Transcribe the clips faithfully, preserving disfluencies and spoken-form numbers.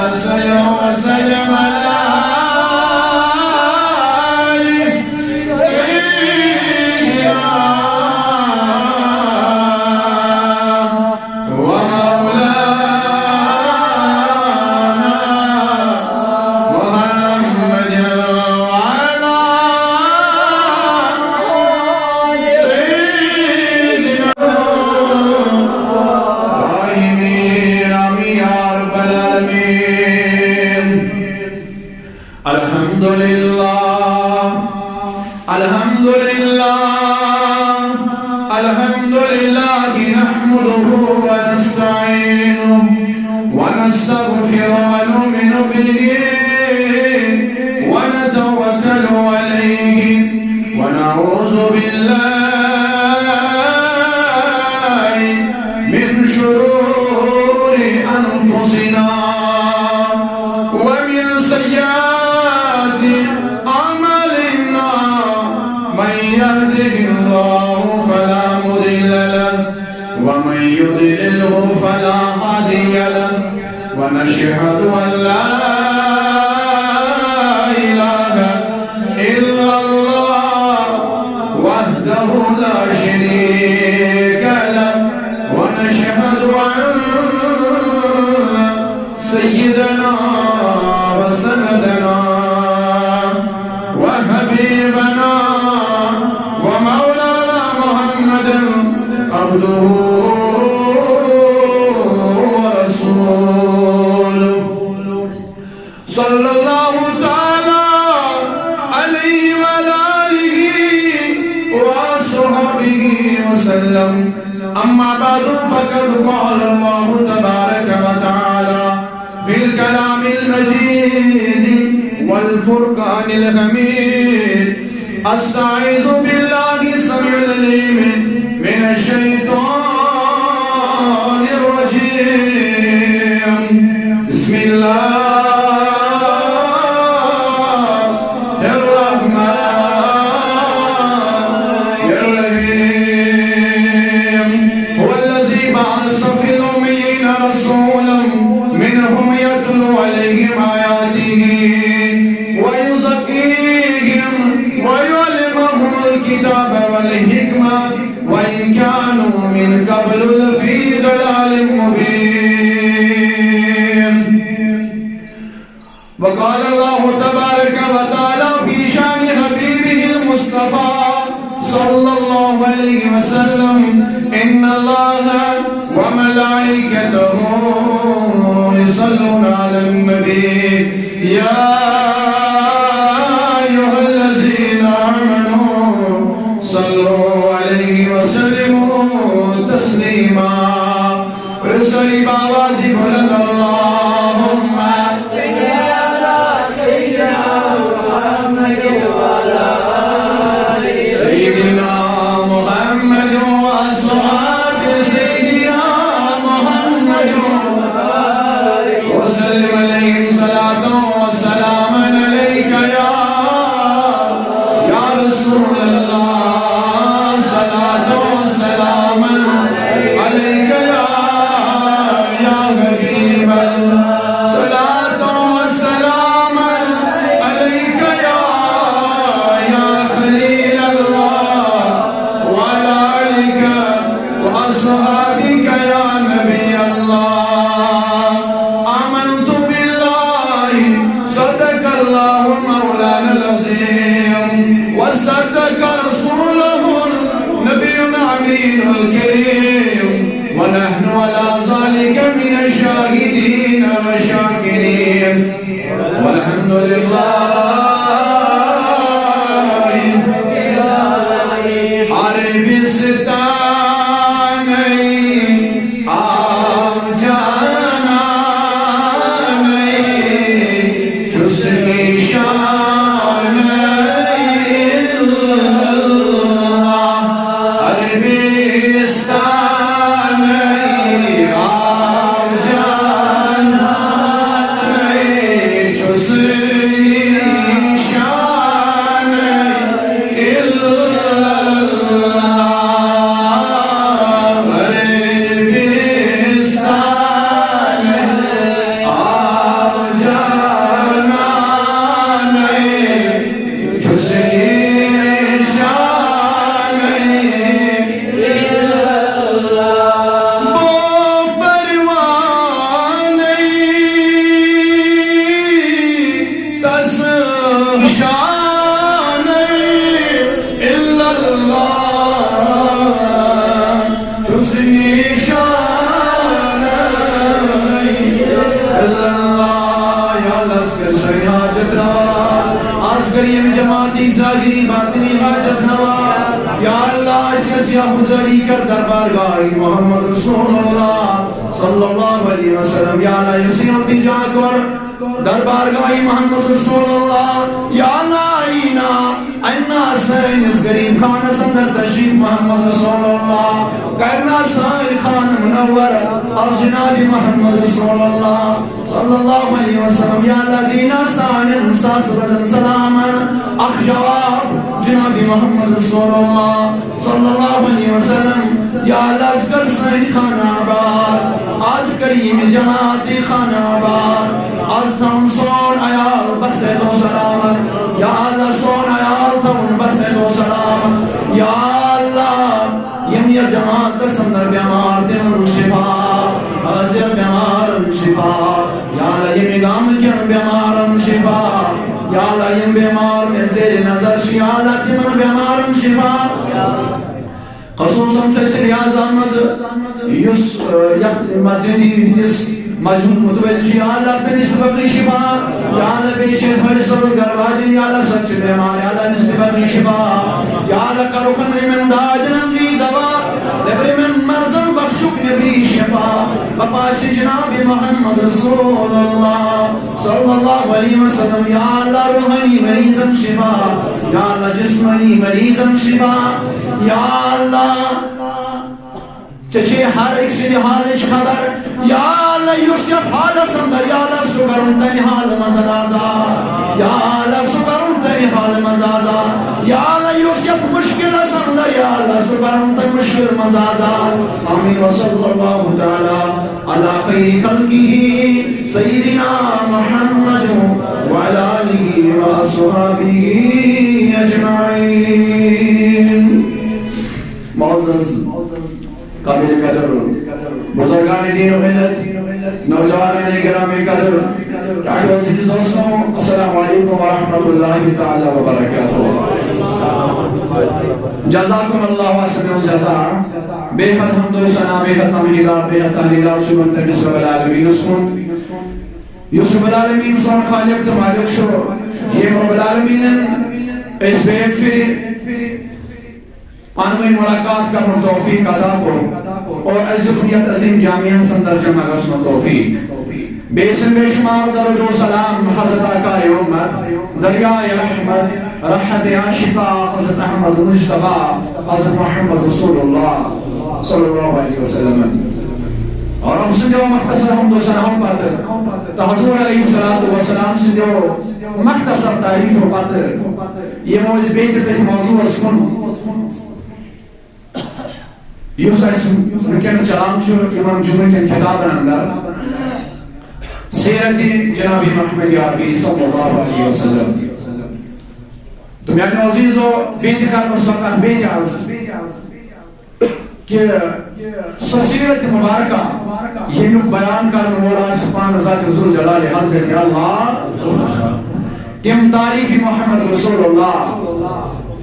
وسلم على آل سيدنا ومولانا محمد وعلى آل سيدنا دائمين، آمين يا رب العالمين. الحمد لله، الحمد لله، الحمد لله نحمده ونستعينه ونستغفره ونؤمن به ونتوكل عليه ونعوذ بالله من شرور أنفسنا ومن سيئات أعمالنا. من يهده الله فلا مضل له ومن يضلله فلا هادي له. ونشهد أن لا إله إلا الله وحده لا شريك له. ونشهد أن سيدنا وسندنا وحبيبنا ومولانا محمدا عبده ورسوله، صلى الله تعالى عليه وعلى آله وأصحابه وسلم. أما بعد، فقد قال الله تبارك وتعالى في الكلام المجيد والفرقان الحميد. أستعيذ بالله السميع العليم من الشيطان الرجيم. بسم الله الرحمن الرحيم. هو الذي بعث في الأميين رسولا منهم يتلو عليهم آياته ويزكيهم ويعلمهم الكتاب والحكمة وإن كانوا من قبل لفي ضلال مبين. وقال الله تبارك وتعالى في شأن حبيبه المصطفى صلى الله عليه وسلم: إن الله وملائكته يصلون على النبي، يا أيها الذين آمنوا صلوا عليه وسلموا تسليما. رسالي بآواز بلند: اللهم صل على سيدنا محمد وعلى آل سيدنا محمد وأصحاب سيدنا محمد وسلم عليهم صلاة وسلاما عليك يا يا رسول الله، صلاة وسلاما عليك يا، يا حبيب الله، صلاة وسلاما عليك يا، يا خليل الله، وعلى آلك وأصحابك يا نبي الله. آمنت بالله، صدق الله مولانا العظيم، وصدق رسوله النبي الأمين الكريم، ونحن على ذلك من الشاهدين والشاكرين. والحمد لله رب العالمين. عربستان آو جانانَے، چھُس نِشانَے اللہ۔ عربستانَے آو جانانَے، چھُس نِشانَے کر ییٚمہِ جماعتٕکۍ ظٲہری باطنی حاجت نوا۔ یا اللہ، اَسہِ ٲس یا گُزٲری کر دربار گاہی محمد رسول اللہ صلی اللہ علیہ وسلم۔ یا اللہ، یُس یہِ التجا کوٚر دربار گاہی محمد رسول اللہ، یا اللہ، آییٖنا، اَننا سٲنِس غریب خانس اندر تشریف محمد رسول اللہ، کرنا سٲنۍ خانہٕ منور از جناب محمد رسول اللہ صلی اللہ علیہ وسلم۔ یا اللہ، دیٖنا سانٮ۪ن ساسہٕ بزن سلامن اکھ جواب جناب محمد رسول اللہ صلی اللہ علیہ وسلم۔ یا اللہ، از کر سٲنۍ خانہٕ آباد، از کر ییٚمہِ جماعتہِ خانہٕ آباد، از تھاوُن سون عیال بصحت و سلامت۔ یا اللہ، سون عیال تھاوُن بصحت و سلامت۔ یا اللہ، یِم یَتھ جماعتس اندر بیمار، تِمن شفا، حٲضِر بیمارن شفا۔ یا اللہ، ییٚمہِ گامہٕ کٮ۪ن بیمارن شفا۔ یا اللہ، یِم بیمار مےٚ زیر نظر چھِ، یا اللہ، تِمن بیمارن شفا۔ خصوصاً چھُ اَسہِ ریاض احمد، یُس، آ، یَتھ مسجدِ ہٕنٛدِس مجموعہٕ متولی چھُ، یا اللہ، تٔمِس تہِ بخش شفا۔ یا اللہ، بیٚیہِ چھِ اَسہِ حٲج صٲبس گرٕ واجِنۍ، یا اللہ، سۄ تہِ چھِ بیمار، یا اللہ، أمِس تہِ بخش شفا۔ یا اللہ، کرُکھ یِمن دادٮ۪ن دی دوا، نیٚبرِمٮ۪ن مرضن بخشُکھ نیٚبری شفا۔ بپاسِ جناب محمد رسول اللہ صلی اللہ علیہ وسلم۔ یا اللہ، روحانی مریضن شفا، یا اللہ، جسمانی مریضن شفا۔ یا اللہ، ژےٚ چھے ہر أکۍ سٕنٛدِ حالٕچ خبر۔ یا اللہ، یُس یَتھ حالس اندر، یا اللہ، سُہ کرُن تَمہِ حالہٕ منٛز آزاد۔ یا اللہ، سُہ کرُن تَمہِ حالہٕ منٛز آزاد۔ یا اللہ، یُس یَتھ مُشکلس اندر، یا اللہ، سُہ کرُن تَمہِ مُشکل منٛز آزاد۔ آمین۔ وصلی اللہ تعالی علی خیر خلقہ سیدنا محمد وعلی آلہ واصحابہ اجمعین۔ معزز، قابل قدر بزرگان دین و ملت، نوجوانان گرامی قدر، ٹاٹھو عزیز دوستو، السلام علیکم ورحمۃ اللہ تعالی وبرکاتہ۔ جزاکم اللہ احسن الجزاء۔ بے حد حمد و ثنا، بے حد تمجیدات، بے حد تحلیلات چھُ تٔمِس رب العالمینس کُن، یُس رب العالمین سون خالق تہٕ مالک چھُ، ییٚمۍ رب العالمینن أسۍ بیٚیہِ پھِرِ پانہٕ ؤنۍ ملاقات کرنُک توفیق عطا کوٚر اور اَسہِ دیُت یَتھ عظیٖم جامعہس اندر جمع گژھنُک توفیق۔ بیٚیہِ سُنٛد بے شمار درود و سلام حضرت آقائے امت، دریائے رحمت، راحت عاشقہ حضرت احمد مجتبیٰ، حضرت محمد رسول اللہ صلی اللہ علیہ وسلم۔ اور أمۍ سٕنٛدیو مختصر حمد و ثناہو پتہٕ تہٕ حضور علیہ الصلوۃ والسلام سٕنٛدیو مختصر تعریفو پتہٕ یِمو أسۍ بیٚیہِ تہِ تٔتھۍ موضوعس کُن، یُس اَسہِ وٕنکیٚنَس چلان چھُ یِمن جمعہ کٮ۪ن خطابن اندر، سیرت جناب محمد عربی صلی اللہ علیہ وسلم۔ تہٕ میانیو عزیزو، بیٚیہِ تہِ کرٕ بہٕ سۄ کتھ بیٚیہِ تہِ عرض کہِ سۄ سیرت مبارکہ ییٚمیُک بیان کرن وول آسہِ پانہٕ ذات ذوالجلال حضرت اللہ، تِم تعریف محمد رسول اللہ،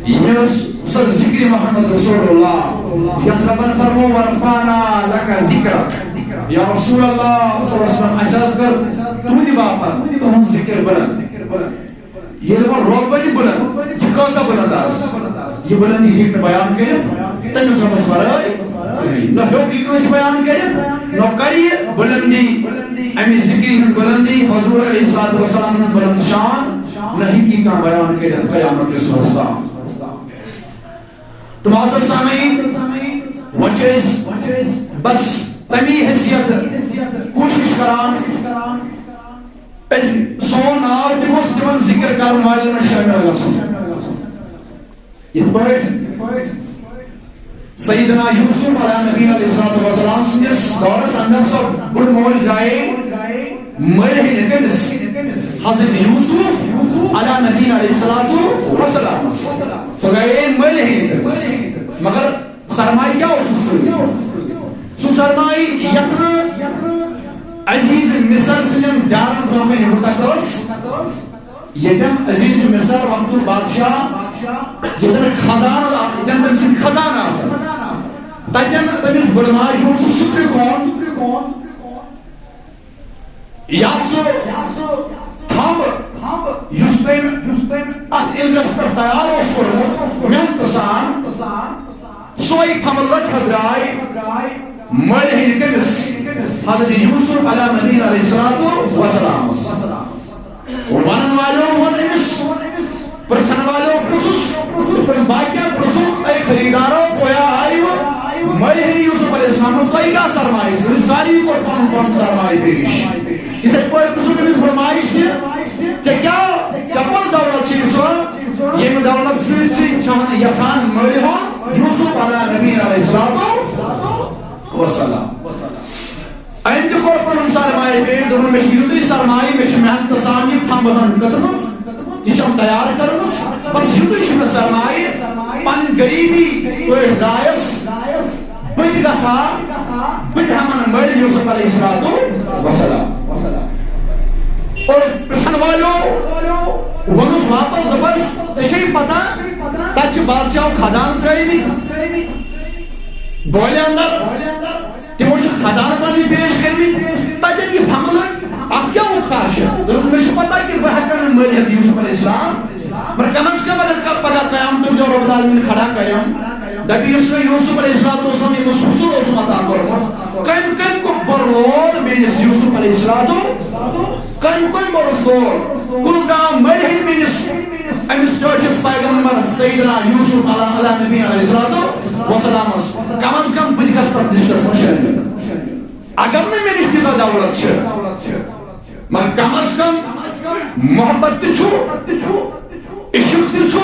یُس سُہ ذکر محمد رسول اللہ، یتھ ربن فرمو، "ورفعنا لک ذکرک"۔ یا رسول اللہ صلی اللہ علیہ وسلم، اَسہِ حظ کٔر تُہنٛدِ باپتھ تُہنٛد ذکر بلند۔ ییٚلہِ وۄنۍ رۄب بنہِ بلند، یہِ کۭژاہ بلند آسہِ؟ یہِ بلندی ہیٚکہِ نہٕ بیان کٔرِتھ تٔمِس رۄبس ورٲے۔ نہ ہیوٚک یہِ کٲنٛسہِ بیان کٔرِتھ، نہ کرِ یہِ بلندی، اَمہِ ذکرِ ہٕنٛز بلندی، حضور علیہ الصلوۃ والسلام ہٕنٛز بلند شان، نہ ہیٚکہِ یہِ کانٛہہ بیان کٔرِتھ قیامت کِس دۄہس تام۔ تہٕ معزز سامعین، وۄنۍ چھِ أسۍ بس تَمی حیثیت کوٗشِش کران، أسۍ سون ناو تہِ گوٚژھ تِمن ذِکِر کرن والٮ۪ن منٛز شٲمِل گژھُن۔ یِتھ پٲٹھۍ سیدنا یوسف علیہ نبینا علیہ الصلوۃ والسلام سٕنٛدِس دورس اندر سۄ بٔڑ موج گٔیے مٔلۍ ہیٚنہِ کٔمِس؟ حضرت یوسف علیہ نبینا علیہ الصلوۃ والسلام۔ سۄ گٔیے مٔلۍ ہیٚنہِ کٔمِس؟ مگر سرمایہِ کیٛاہ اوسُس سۭتۍ؟ سُہ سرمایہِ یتھ نہٕ عزیز مصر سٕنٛدٮ۪ن دیارن برٛونٛہہ کنہِ ہُٹکھ ٲس، ییٚتٮ۪ن عزیز مصر وقتُک بادشاہ، ییٚتٮ۪ن خزانہٕ، ییٚتٮ۪ن تٔمۍ سٕنٛدۍ خزانہٕ آسن، تتٮ۪ن تٔمِس بٕڑٕ ماجہِ ہُنٛد سُہ سُپرِ کون، یا سُہ تھمب، یُس تٔمۍ، یُس تٔمۍ اتھ علمس پٮ۪ٹھ تیار اوس کوٚرمُت محنتہٕ سان، سۄے پھمبلت درٛاے مٔلۍ ہٕنٛدِ کٔمِس؟ حضرت یوسف علیٰ نبینا علیہ الصلوۃ والسلامس۔ ونن والٮ۪و ووٚن أمِس، پرژھن والٮ۪و پرژھُس، یِتھ پٲٹھۍ باقین پرژھُکھ، "اے خریدارو، پویا آیوٕ مٔلۍ ہٕنٛدِ یوسف علیہ السلامس، تۄہہِ کیٛاہ سرمایہِ؟ سُہ ساروی کوٚر پنُن پنُن سرمایہِ پیش۔ یِتھے پٲٹھۍ پرژھُکھ أمِس فرمایش تہِ، ژےٚ کیٛاہ، ژےٚ کۄس دولت چھِ سۄ، ییٚمہِ دولت سۭتۍ ژٕ چھَکھ یژھان مٔلۍ ہُنٛد یوسف علیٰ نبینا علیہ الصلوۃ والسلام؟" أمۍ تہِ کوٚر پنُن سرمایہِ پیش، دوٚپُن، "مےٚ چھُ یُتُے سرمایہِ، مےٚ چھِ محنتہٕ سان یہِ پھمبہٕ ہن کٔتمٕژ، یہِ چھَم تیار کٔرمٕژ، بس یُتُے چھُ مےٚ سرمایہِ، پنٕنۍ غریٖبی پٲٹھۍ درٛایس، بہٕ تہِ گژھٕ ہا، بہٕ تہِ ہٮ۪من مٔلۍ یوسف علیہ الصلوۃ والسلام۔" اور پرژھن والٮ۪و ووٚنُس واپس، دوٚپس، "ژےٚ چھےٚ پتہ، تتہِ چھِ بادشاہُک خزانہٕ ترٲومٕتۍ بولہِ اندر؟" تِمو چھِ خزانہٕ پنٕنۍ پیش کٔرمٕتۍ، تتٮ۪ن یہِ پھمبلہٕ، اتھ کیٛاہ وُکھار چھِ؟ دوٚپُس، مےٚ چھِ پتہ کہِ بہٕ ہٮ۪کہٕ نہٕ مٔلۍ ہٮ۪تھ یوسف علیہ السلام، مگر کم از کم اگر کانٛہہ پگاہ قیامتُک دۄہ رب العالمین کھڑا کریم، دپہِ، یُس مےٚ یوسف علیہ السلام ییٚمِس حصوٗل اوسُم عطا کوٚرمُت، کٔمۍ کٔمۍ کوٚر بوٚر لول میٲنِس یوسف علیہ السلام؟ کٔمۍ کٔمۍ بوٚرُس لول؟ کُس گام مٔلۍ ہیٚکہِ میٲنِس أمِس ٹٲٹھِس پیغمبر سیدنا یوسف علیٰ، علیٰ نبینا علیہ الصلوۃ والسلامس؟ کم از کم بہٕ تہِ گژھٕ تتھ لسٹس منٛز شٲمِل۔ اگر نہٕ مےٚ نِش تیٖژاہ دولت چھِ، مگر کم از کم محبت تہِ چھُ، عشق تہِ چھُ،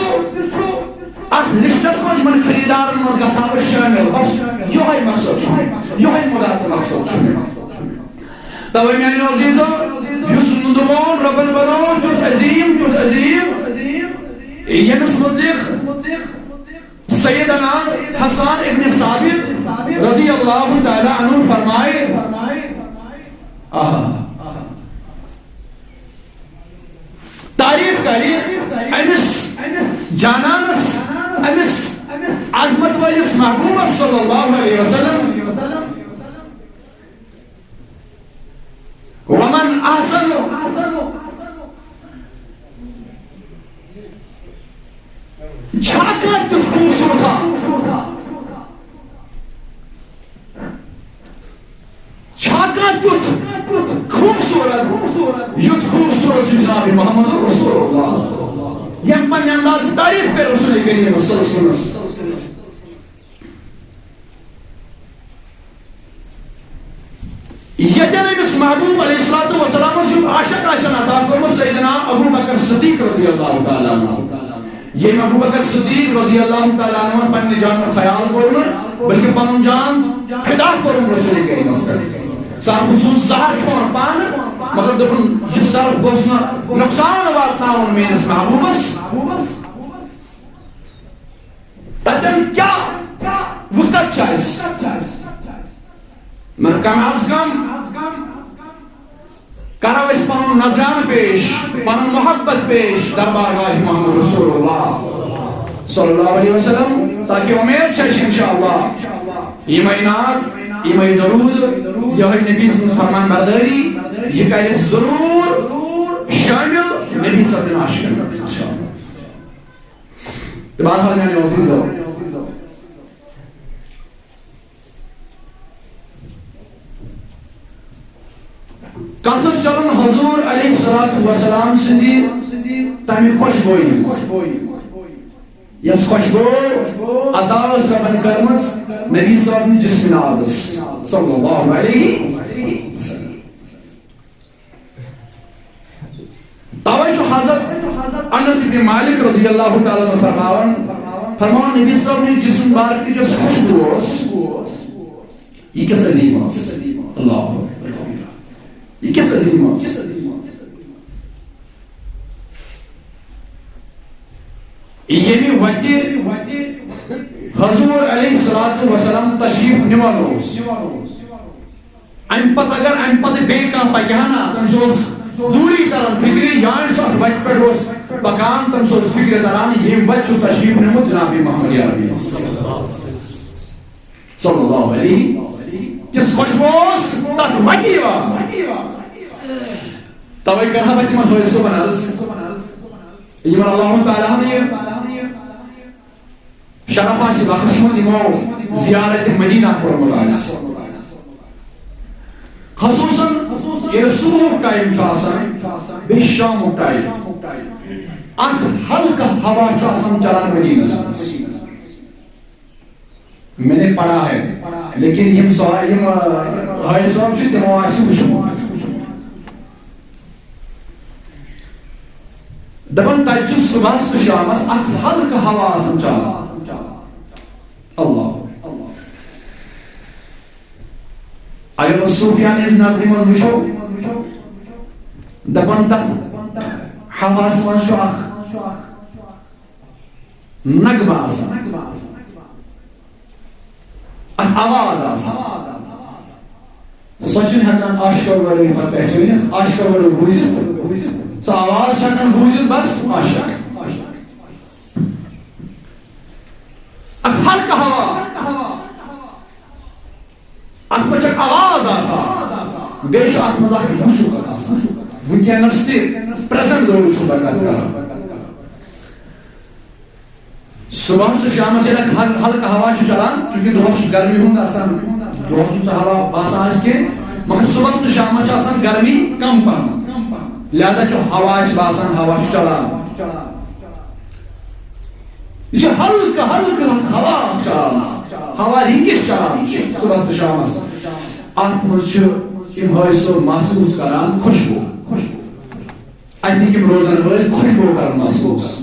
اتھ لسٹس منٛز یِمن خریدارن منٛز گژھٕ ہا بہٕ شٲمِل۔ بس یِہوٚے مقصد چھُ، یِہوٚے مُراد تہٕ مقصد چھُ مےٚ۔ توے میانیو عزیزو، یُس نُندٕ وون رۄبن بنوو تیُتھ عظیٖم، تیُتھ عظیٖم، ییٚمِس مُتعلق سیدنا حسان ابن ثابت رضی اللہ تعالیٰ عنہ فرمائے، آہا، تعریف کرِ أمِس جانانس، أمِس عظمت وٲلِس محبوبس صلی اللہ علیہ وسلم۔ ومن احسن، چھا کانٛہہ تیُتھ خوٗبصوٗرت؟ چھا کانٛہہ تیُتھ خوٗبصوٗرت، یُتھ خوٗبصوٗرت چھُ جناب محمد رسول اللہ؟ ییٚمۍ پننہِ اندازٕ تعریف کٔر رسول کریم صلی اللہ علیہ وسلم۔ ییٚتٮ۪ن أمِس محبوب علیہ الصلوۃ والسلامس یُتھ عاشق آسن عطا کوٚرمُت سیدنا ابو بکر صدیق رضی اللہ تعالیٰ عنہ، ییٚمۍ ابو بکر صدیق رضی اللہ تعالیٰ عنہ پننہِ جانُک خیال کوٚر نہٕ، بلکہِ پنُن جان فدا کوٚرُن رسول کریمس پٮ۪ٹھ۔ صرف سُنٛد زہر کھیوٚن پانہٕ، مگر دوٚپُن، یہِ صرف گوٚژھ نہٕ نۄقصان واتناوُن میٲنِس محبوبس۔ تتٮ۪ن کیٛاہ وُکت چھِ اَسہِ؟ مگر کم از کم کرو أسۍ پنُن نذرانہٕ پیش، پنُن محبت پیش دربار گاہ محمد رسول اللہ صلی اللہ علیہ وسلم، تاکہ امید چھِ اَسہِ انشاءاللہ یِمے نعت، یِمے درود، یِہوٚے نبی سٕنٛز فرمان بردٲری، یہِ کرِ ضروٗر شٲمِل نبی سٕنٛدٮ۪ن عاشقن منٛز انشاءاللہ۔ تہٕ بہرحال میانیو عزیزو، کتھ ٲس چلان حضور علیہ الصلوۃ والسلام سٕنٛدِ تمہِ خوشبویہِ ہٕنٛز، یۄس خوشبو عطا ٲس ربن کٔرمٕژ نبی صٲبنہِ جسم نازس صلی اللہ علیہ وسلم۔ توے چھُ حضرت انس ابن مالک رضی اللہ تعالیٰ عنہ فرماوان، فرماوان، نبی صٲبنہِ جسم مبارک یۄس خوشبو ٲس، یہِ کِژھ عظیٖم ٲس۔ اللہ اکبر۔ یہِ کِژھ عظیٖم ٲس۔ ییٚمہِ وتہِ حضور علیہ الصلوۃ والسلام تشریف نِوان اوس، امہِ پتہٕ اگر امہِ پتہٕ بیٚیہِ کانٛہہ پکہِ ہا نا، تٔمِس اوس دوٗری تران فکرِ، یا یُس اتھ وتہِ پٮ۪ٹھ اوس پکان، تٔمِس اوس فکرِ تران، ییٚمہِ وتہِ چھُ تشریف نیومُت جناب محمد عربی صلی اللہ علیہ۔ کِژھ خوشبو اوس تتھ وتہِ یِوان۔ توے کرٕ ہا بہٕ تِمن حٲج صٲبن عرض، یِمن اللہ تعالیٰ ہن یہِ شرف آسہِ بخشمُت، یِمو زیارت مدینہ کوٚرمُت آسہِ۔ خصوصاً ییٚلہِ صبحُک ٹائم چھُ آسان، بیٚیہِ شامُک ٹائم، اکھ ہلکہٕ ہوا چھُ آسان چلان مدینس منٛز۔ میں نے پڑھا ہے، لیکن یِم سا-، یِم، آ، حٲج صٲب چھِ، تِمو آسہِ وٕچھمُت۔ دَپان، تَتہِ چھُ صُبحَس تہٕ شامَس اَکھ ہلکہٕ ہوا آسان چَلان۔ اللہ۔ اگر أسۍ صوٗفیانہٕ ہٕنٛز نظرِ منٛز وٕچھو، دَپان، تَتھ ہواہَس منٛز چھُ اَکھ نغمہٕ آسان، اکھ آواز آسان۔ سۄ چھِنہٕ ہٮ۪کان عاشقو ورٲے پتہٕ پہچٲنِتھ، عاشقو ورٲے بوٗزِتھ۔ سۄ آواز چھِ ہٮ۪کان بوٗزِتھ بس عاشق۔ اکھ ہلکہٕ ہوا۔ اتھ منٛز چھِ آواز آسان، بیٚیہِ چھُ اتھ منٛز اکھ مُشُک آسان۔ وٕنکیٚنس تہِ پریزنٹ دورُک چھُس بہٕ کتھ کران۔ صبحس تہٕ شامس ییٚلہِ اکھ ہل-، ہلکہٕ ہوا چھُ چلان، چونکہ دۄہس چھُ گرمی ہُنٛد آسان، دۄہس چھُنہٕ سُہ ہوا باسان اَسہِ کینٛہہ، مگر صبحس تہٕ شامس چھِ آسان گرمی کم پہم، لہذا چھُ ہوا اَسہِ باسان، ہوا چھُ چلان۔ یہِ چھِ ہلکہٕ ہلکہٕ ہوا چلان، ہوا رنگِش چلان چھِ صبحس تہٕ شامس۔ اتھ منٛز چھِ یِم حٲج صٲب محسوٗس کران خوشبو۔ اتہِ ہیٚکہِ یِم روزن وٲلۍ خوشبو کران محسوٗس۔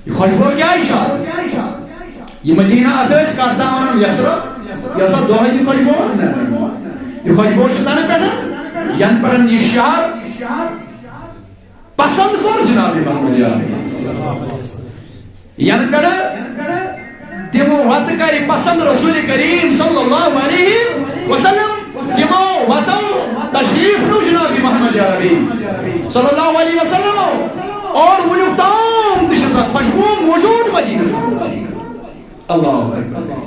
یہِ خوشبو کیٛازِ چھِ اتھ؟ یہِ مدینہ اتھ ٲسۍ کرتاوان یسرا، یسرا دۄہے یہِ خوشبو؟ نہ، نہ، نہ۔ یہِ خوشبو چھِ تنہٕ پٮ۪ٹھ، ینہٕ پٮ۪ٹھ یہِ شہر پسند کوٚر جناب محمد عربی۔ ینہٕ پٮ۪ٹھ تِمو وتہٕ کرِ پسند رسول کریم صلی اللہ علیہ وسلم، تِمو وتو تشریف نیو جناب محمد عربی صلی اللہ علیہ وسلم، اور وُنیُک تام تہِ چھِ سۄ خوشبو موجود مدینس۔ اللہ اکبر۔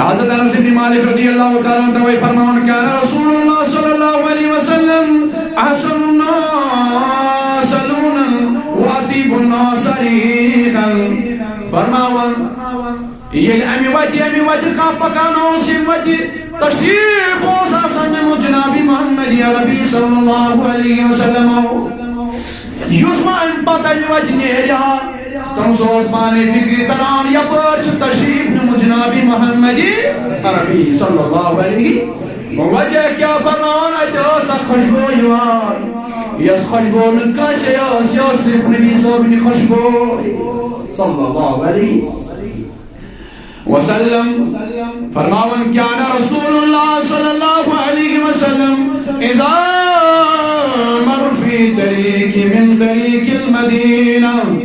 حضرت انس بن مالک رضی اللہ تعالیٰ عنہ فرماوان، كان رسول الله صلى الله عليه وسلم أحسن الناس لونا وأطيب الناس ريحا۔ فرماوان، ییٚلہِ امہِ وتہِ، امہِ وتہِ کانٛہہ پکان اوس، ییٚمہِ وتہِ تشریف اوس آسان نیومُت جناب محمد عربی صلی اللہ علیہ وسلم، یُس وۄنۍ امہِ پتہٕ امہِ وتہِ نیرِ ہا، تٔمِس اوس پانے فکرِ تران، یپٲرۍ چھُ تشریف نیومُت جناب محمد عربی صلی اللہ علیہ۔ وجہ کیٛاہ فرماوان؟ اتہِ ٲس اکھ خوشبو یِوان، یۄس خوشبو نہٕ کٲنٛسے ٲس، یہِ ٲس صرف نبی صٲبنہِ خوشبو صلی اللہ علیہ وسلم۔ فرماوان، كان رسول الله صلى الله عليه وسلم إذا مر في طريق من طريق المدينة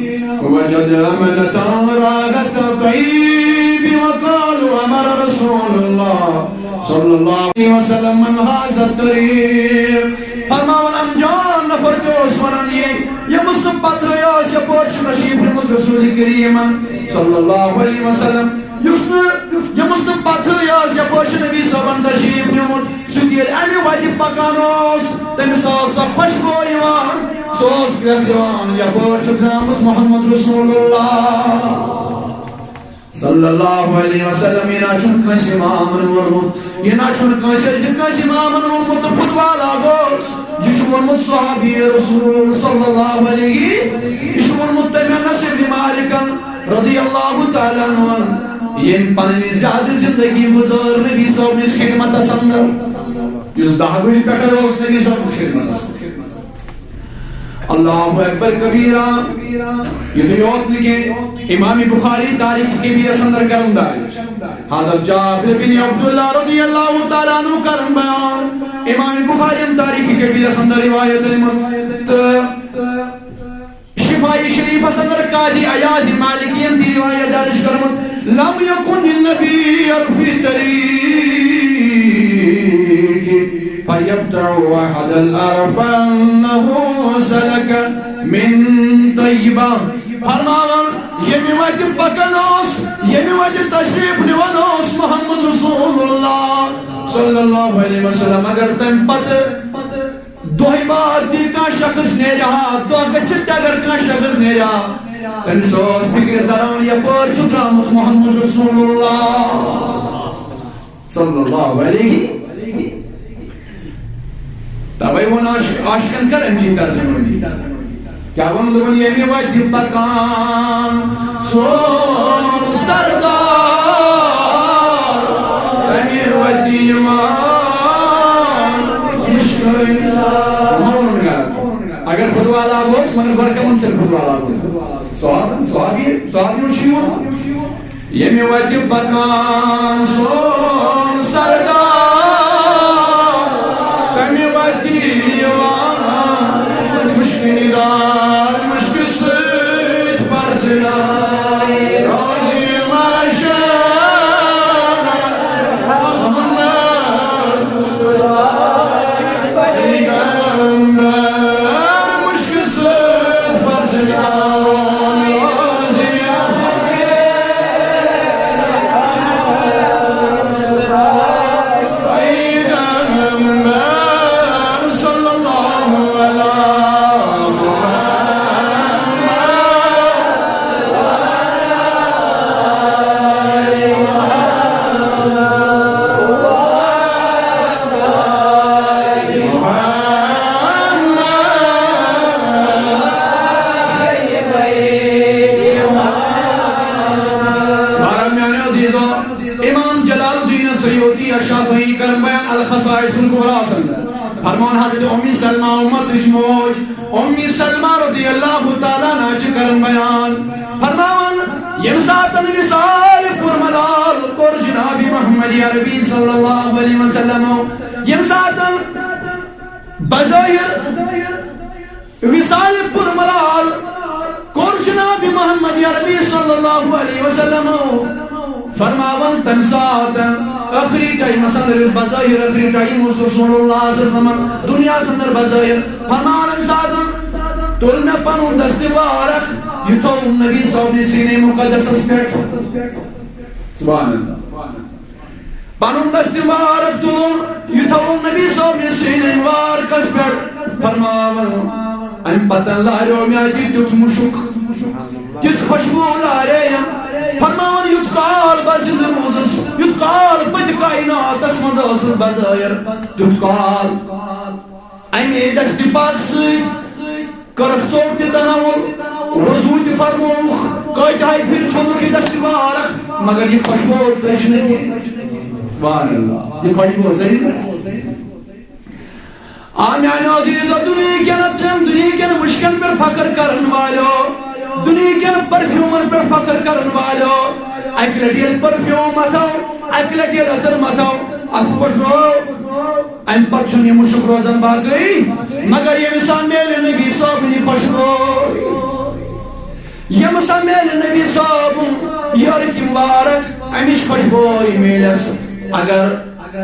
وجد أمنة راغت طيب وقالوا أمر رسول الله صلى الله عليه وسلم من هذا الطريق۔ فرماوان، انجان نفر تہِ اوس ونان یہِ، ییٚمِس نہٕ پتہٕے ٲس یپٲرۍ چھُ تشریف نیومُت رسول کریمن صلی اللہ علیہ وسلم، یُس نہٕ، ییٚمِس نہٕ پتہٕے ٲس یپٲرۍ چھُ نبی صٲبن تشریف نیومُت، سُہ تہِ ییٚلہِ امہِ وتہِ پکان اوس، تٔمِس ٲس سۄ خوشبو یِوان، سُہ اوس کرٛٮ۪کھ دِوان، یپٲرۍ چھُ درٛامُت محمد رسول اللہ۔ صلی اللہ علیہ وسلم، یہِ نہ چھُنہٕ کٲنٛسہِ امامن ووٚنمُت، یہِ نہ چھُنہٕ کٲنٛسہِ، أزیُک کٲنٛسہِ امامن ووٚنمُت تہٕ فتوا لاگوس۔ یہِ چھُ ووٚنمُت صحابی رسول صلی اللہ علیہ، یہِ چھُ ووٚنمُت تٔمۍ انس ابن مالکن رضی اللہ تعالیٰ عنہ، ییٚمۍ پنٕنۍ زیادٕ زندگی گُزٲر نبی صٲبنِس خدمتس اندر، یُس دَہ ؤری پٮ۪ٹھے اوس نبی صٲبنِس خدمتس اندر۔ اللہ اکبر کبیرہ۔ یُتُے یوت نہٕ کینٛہہ، امام بخاری تاریخ کبیرس اندر کرن درج۔ حضرت جابر بن عبداللہ رضی اللہ تعالیٰ عنہ کرن بیان۔ امام بخاری تاریخ کبیرس اندر روایت منٛز تہٕ شفاء شریفس اندر قاضی عیاض مالکی ین تہِ روایت درج کرمت، لم یکن النبی فی طریق فیبتع احدا عرف انہ سلک من طیبہ۔ فرماوان، ییٚمہِ وتہِ پکان اوس، ییٚمہِ وتہِ تشریف نِوان اوس محمد رسول اللہ صلی اللہ علیہ وسلم، مگر تمہِ پتہٕ دۄہہِ بعد تہِ کانٛہہ شخص نیرِ ہا، دۄہ گٔژھِتھ تہِ اگر کانٛہہ شخص نیرِ ہا، تٔمِس ٲس فِکرِ تران، یپٲرۍ چھُ درٛامُت محمد رسول اللہ صلی اللہ علیہ۔ توے ووٚن عاش-، عاشقن کر امچی ترجمٲنی۔ کیٛاہ ووٚن لوٗکن؟ ییٚمہِ وتہِ پکان سون سردار، تمہِ وتہِ یِوان مُشکِل۔ مولوی غلط۔ اگر فٹبال آو اوس، مگر گۄڈٕ کمن تیٚلہِ فٹبال آو؟ صحابن، صحابی، صحابیو چھُ یہِ ووٚنمُت۔ ییٚمہِ وتہِ پکان سون سردار، تمہِ وتہِ یِوان مُشکِل دار، مُشکِل سۭتۍ پرزٕنان۔ روزِ محشر محمد پیغمبر، مُشکِل سۭتۍ پرزٕنان۔ روزِ پیغمبر صلی اللہ علیہ وسلم۔ میانیو عزیزو، امام جلال الدین سیوطی الشافعی کرن بیان الخصائص الکبریٰ ہس اندر فرمان، حضرت ام سلمہ امتٕچ موج، ام سلمہ رضی اللہ تعالیٰ عنہا چھِ کرن بیان، فرماوان، ییٚمہِ ساتن وصال پُر ملال کوٚر جناب محمد عربی صلی اللہ علیہ وسلم، ییٚمہِ ساتن بظاہر وصال پُر ملال کوٚر جناب محمد عربی صلی اللہ علیہ وسلم، فرماوان تمہِ ساتن ٲخری ٹایمس اندر، یُس بظاہر ٲخری ٹایم اوس رسول اللہ صلی اللہ علیہ وسلم دنیاہس اندر بظاہر، فرماوان امہِ ساتن تُل مےٚ پنُن دستہِ مبارک، یہِ تھوٚوُم نبی صٲبنہِ سینے مقدسس پٮ۪ٹھ۔ سبحان اللہ۔ پنُن دستہِ مبارک تُلُن، یہِ تھوٚوُن نبی صٲبنہِ سینے مبارکس پٮ۪ٹھ، فرماوان، امہِ پتہٕ لاریو مےٚ اتہِ تیُتھ مُشُک، تِژھ خوشبو لارییَم، فرماوان، یُتھ کال بہٕ زِندٕ روٗزُس، یُتھ کال بہٕ تہِ کائناتس منٛز ٲسٕس بظٲہر، تیُتھ کال۔ امے دستہِ پاک سۭتۍ کٔرٕکھ ژوٚٹ تہِ تناول، وضو تہِ فرمووُکھ، کٲتِہاے پھِرِ چھوٚلُکھ یہِ دستہِ مبارک، مگر یہِ خوشبو ژٔج نہٕ کینٛہہ۔ سبحان اللہ، یہِ خوشبو ژٔج نہٕ۔ آ میانیو عزیزو، دُنیہکٮ۪ن ترٛٮ۪ن دُنیہکٮ۪ن مُشکن پٮ۪ٹھ فخر کرن والیو، دُنیہکٮ۪ن پرفیومن پٮ۪ٹھ فخر کرن والیو، اکہِ لٹہِ ییٚلہِ پرفیوم متھو، اکہِ لٹہِ ییٚلہِ عطر متھو، اتھ پٮ۪ٹھ رو، امہِ پتہٕ چھُنہٕ یہِ مُشُک روزان باقٕے، مگر ییٚمہِ ساتہٕ میلہِ نبی صٲبنہِ خوشبو، ییٚمہِ ساتہٕ میلہِ نبی صٲبُن یورٕ کہِ مبارک، امِچ خوشبوے میلٮ۪س۔ اگر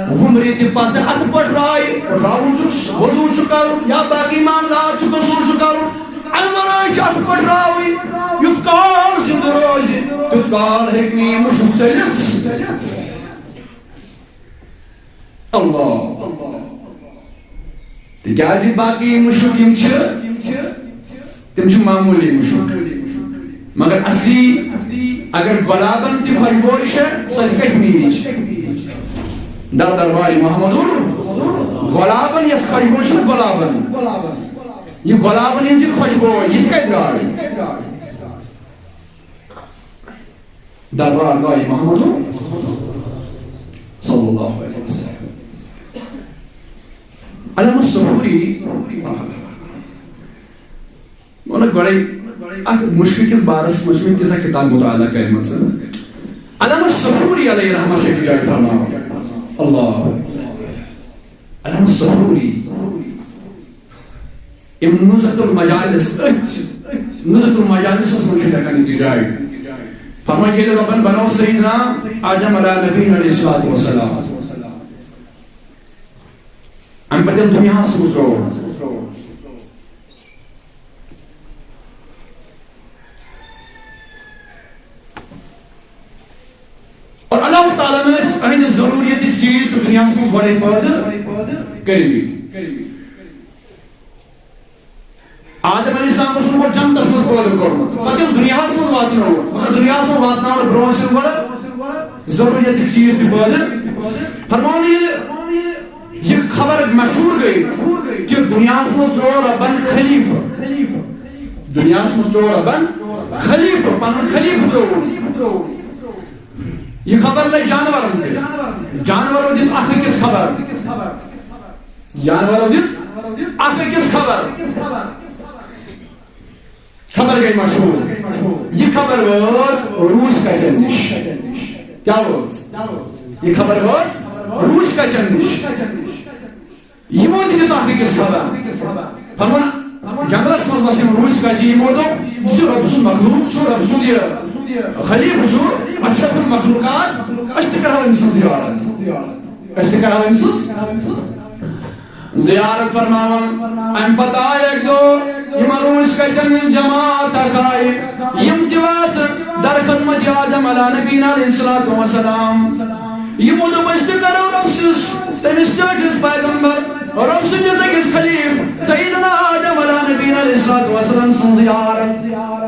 وُمرِ تہِ پتہٕ اتھٕ پٹھراوِ، پٹھراوُن چھُس، وضو چھُ کرُن یا باقٕے معاملات چھُ، غسل چھُ کرُن، امہِ ورٲے چھُ اتھٕ پٹھراوٕنۍ۔ یُتھ کال زِندٕ روزِ، تیُتھ کال ہیٚکہِ نہٕ یہِ مُشُک ژٔلِتھ۔ اللہ۔ تِکیازِ باقٕے مُشُک یِم چھِ، تِم چھِ معموٗلی مُشُک۔ مگر اصلی اگر گۄلابن تہِ خوشبوے چھےٚ، سۄ تہِ کتہِ میٖج؟ در دربارِ محمد گۄلابن یۄس خوشبو چھِ نا گۄلابن، یہِ گۄلابن ہٕنٛز یہِ خوشبو، یہِ تہِ کتہِ درٛاے؟ دربار گاہ محمد صلی اللہ علیہ وسلم۔ علامہ صفوری، ووٚنُکھ گۄڈَے، اَتھ مُشکِل کِس بارَس منٛز چھِ مےٚ تیٖژاہ کِتاب مُطالعہ کٔرمٕژ۔ علامہ صفوری علیہ رحمہ چھِ یہِ جاے فرماوان۔ اللہ۔ علامہ صفوری۔ یِم نزہت المجالس، أتھۍ نزہت المجالسس منٛز چھُ لیکھان یہِ جاے۔ فرمٲے، ییٚلہِ رۄبن بنوو سیدنا آدم علیٰ نبینا علیہ الصلوۃ والسلام، اَمہِ پتہٕ ییٚلہِ دُنیاہس منٛز ترٛوو، اور اللہ تعالیٰ ہن ٲسۍ أہنٛدِ ضروٗریتٕکۍ چیٖز چھِ دُنیاہس منٛز گۄڈَے پٲدٕ کٔرمٕتۍ۔ کوٚرمُت۔ پتہٕ ییٚلہِ دُنیاہس منٛز واتنووُکھ، مگر دُنیاہس منٛز واتناونہٕ برونٛہہ چھِ گۄڈٕ ضروٗریتٕکۍ چیٖز تہِ پٲدٕ۔ فرماوان ییٚلہِ یہِ خبر مشہوٗر گٔے کہِ دُنیاہس منٛز ترٛوو رۄبن خلیفہٕ، دُنیاہس منٛز ترٛوو رۄبن خلیفہٕ، پنُن خلیفہٕ ترٛووُن۔ یہِ خبر لٔج جانورن تہِ۔ جانورو دِژ اکھ أکِس خبر۔ جانورو دِژ اکھ أکِس خبر۔ خبر گٔے مشہوٗر۔ یہِ خبر وٲژ روٗسۍ کچن نِش۔ کیٛاہ وٲژ؟ یہِ خبر وٲژ روٗسۍ کچن نِش۔ یِمو تہِ دِژ اکھ أکِس خبر۔ فرمان، جنگلس منٛز وس یِم روٗسۍ کچہِ، یِمو دوٚپ، یُس یہِ رۄب سُنٛد مخلوق چھُ، رۄب سُنٛد یہِ خلیفہٕ چھُ، اشرف المخلوقات، أسۍ تہِ کرہو أمۍ سٕنٛز زیارت۔ أسۍ تہِ کرہو أمۍ سٕنٛز زیارت۔ فرماوان، اَمہِ پتہٕ آیہِ اَکہِ دۄہ یِمن روٗسۍ کچن ہٕنٛز جماعت اکھ آیہِ، یِم تہِ واژٕ در خدمت آدم علیٰ نبینا علیہ الصلوۃ والسلام۔ یِمو دوٚپ، أسۍ تہِ کرو رۄب سٕنٛز، تٔمِس ٹٲٹھِس پیغمبر، رۄب سٕنٛدِس أکِس خلیف سیدنا آدم علیٰ نبینا علیہ الصلوۃ والسلام سٕنٛز زیارت۔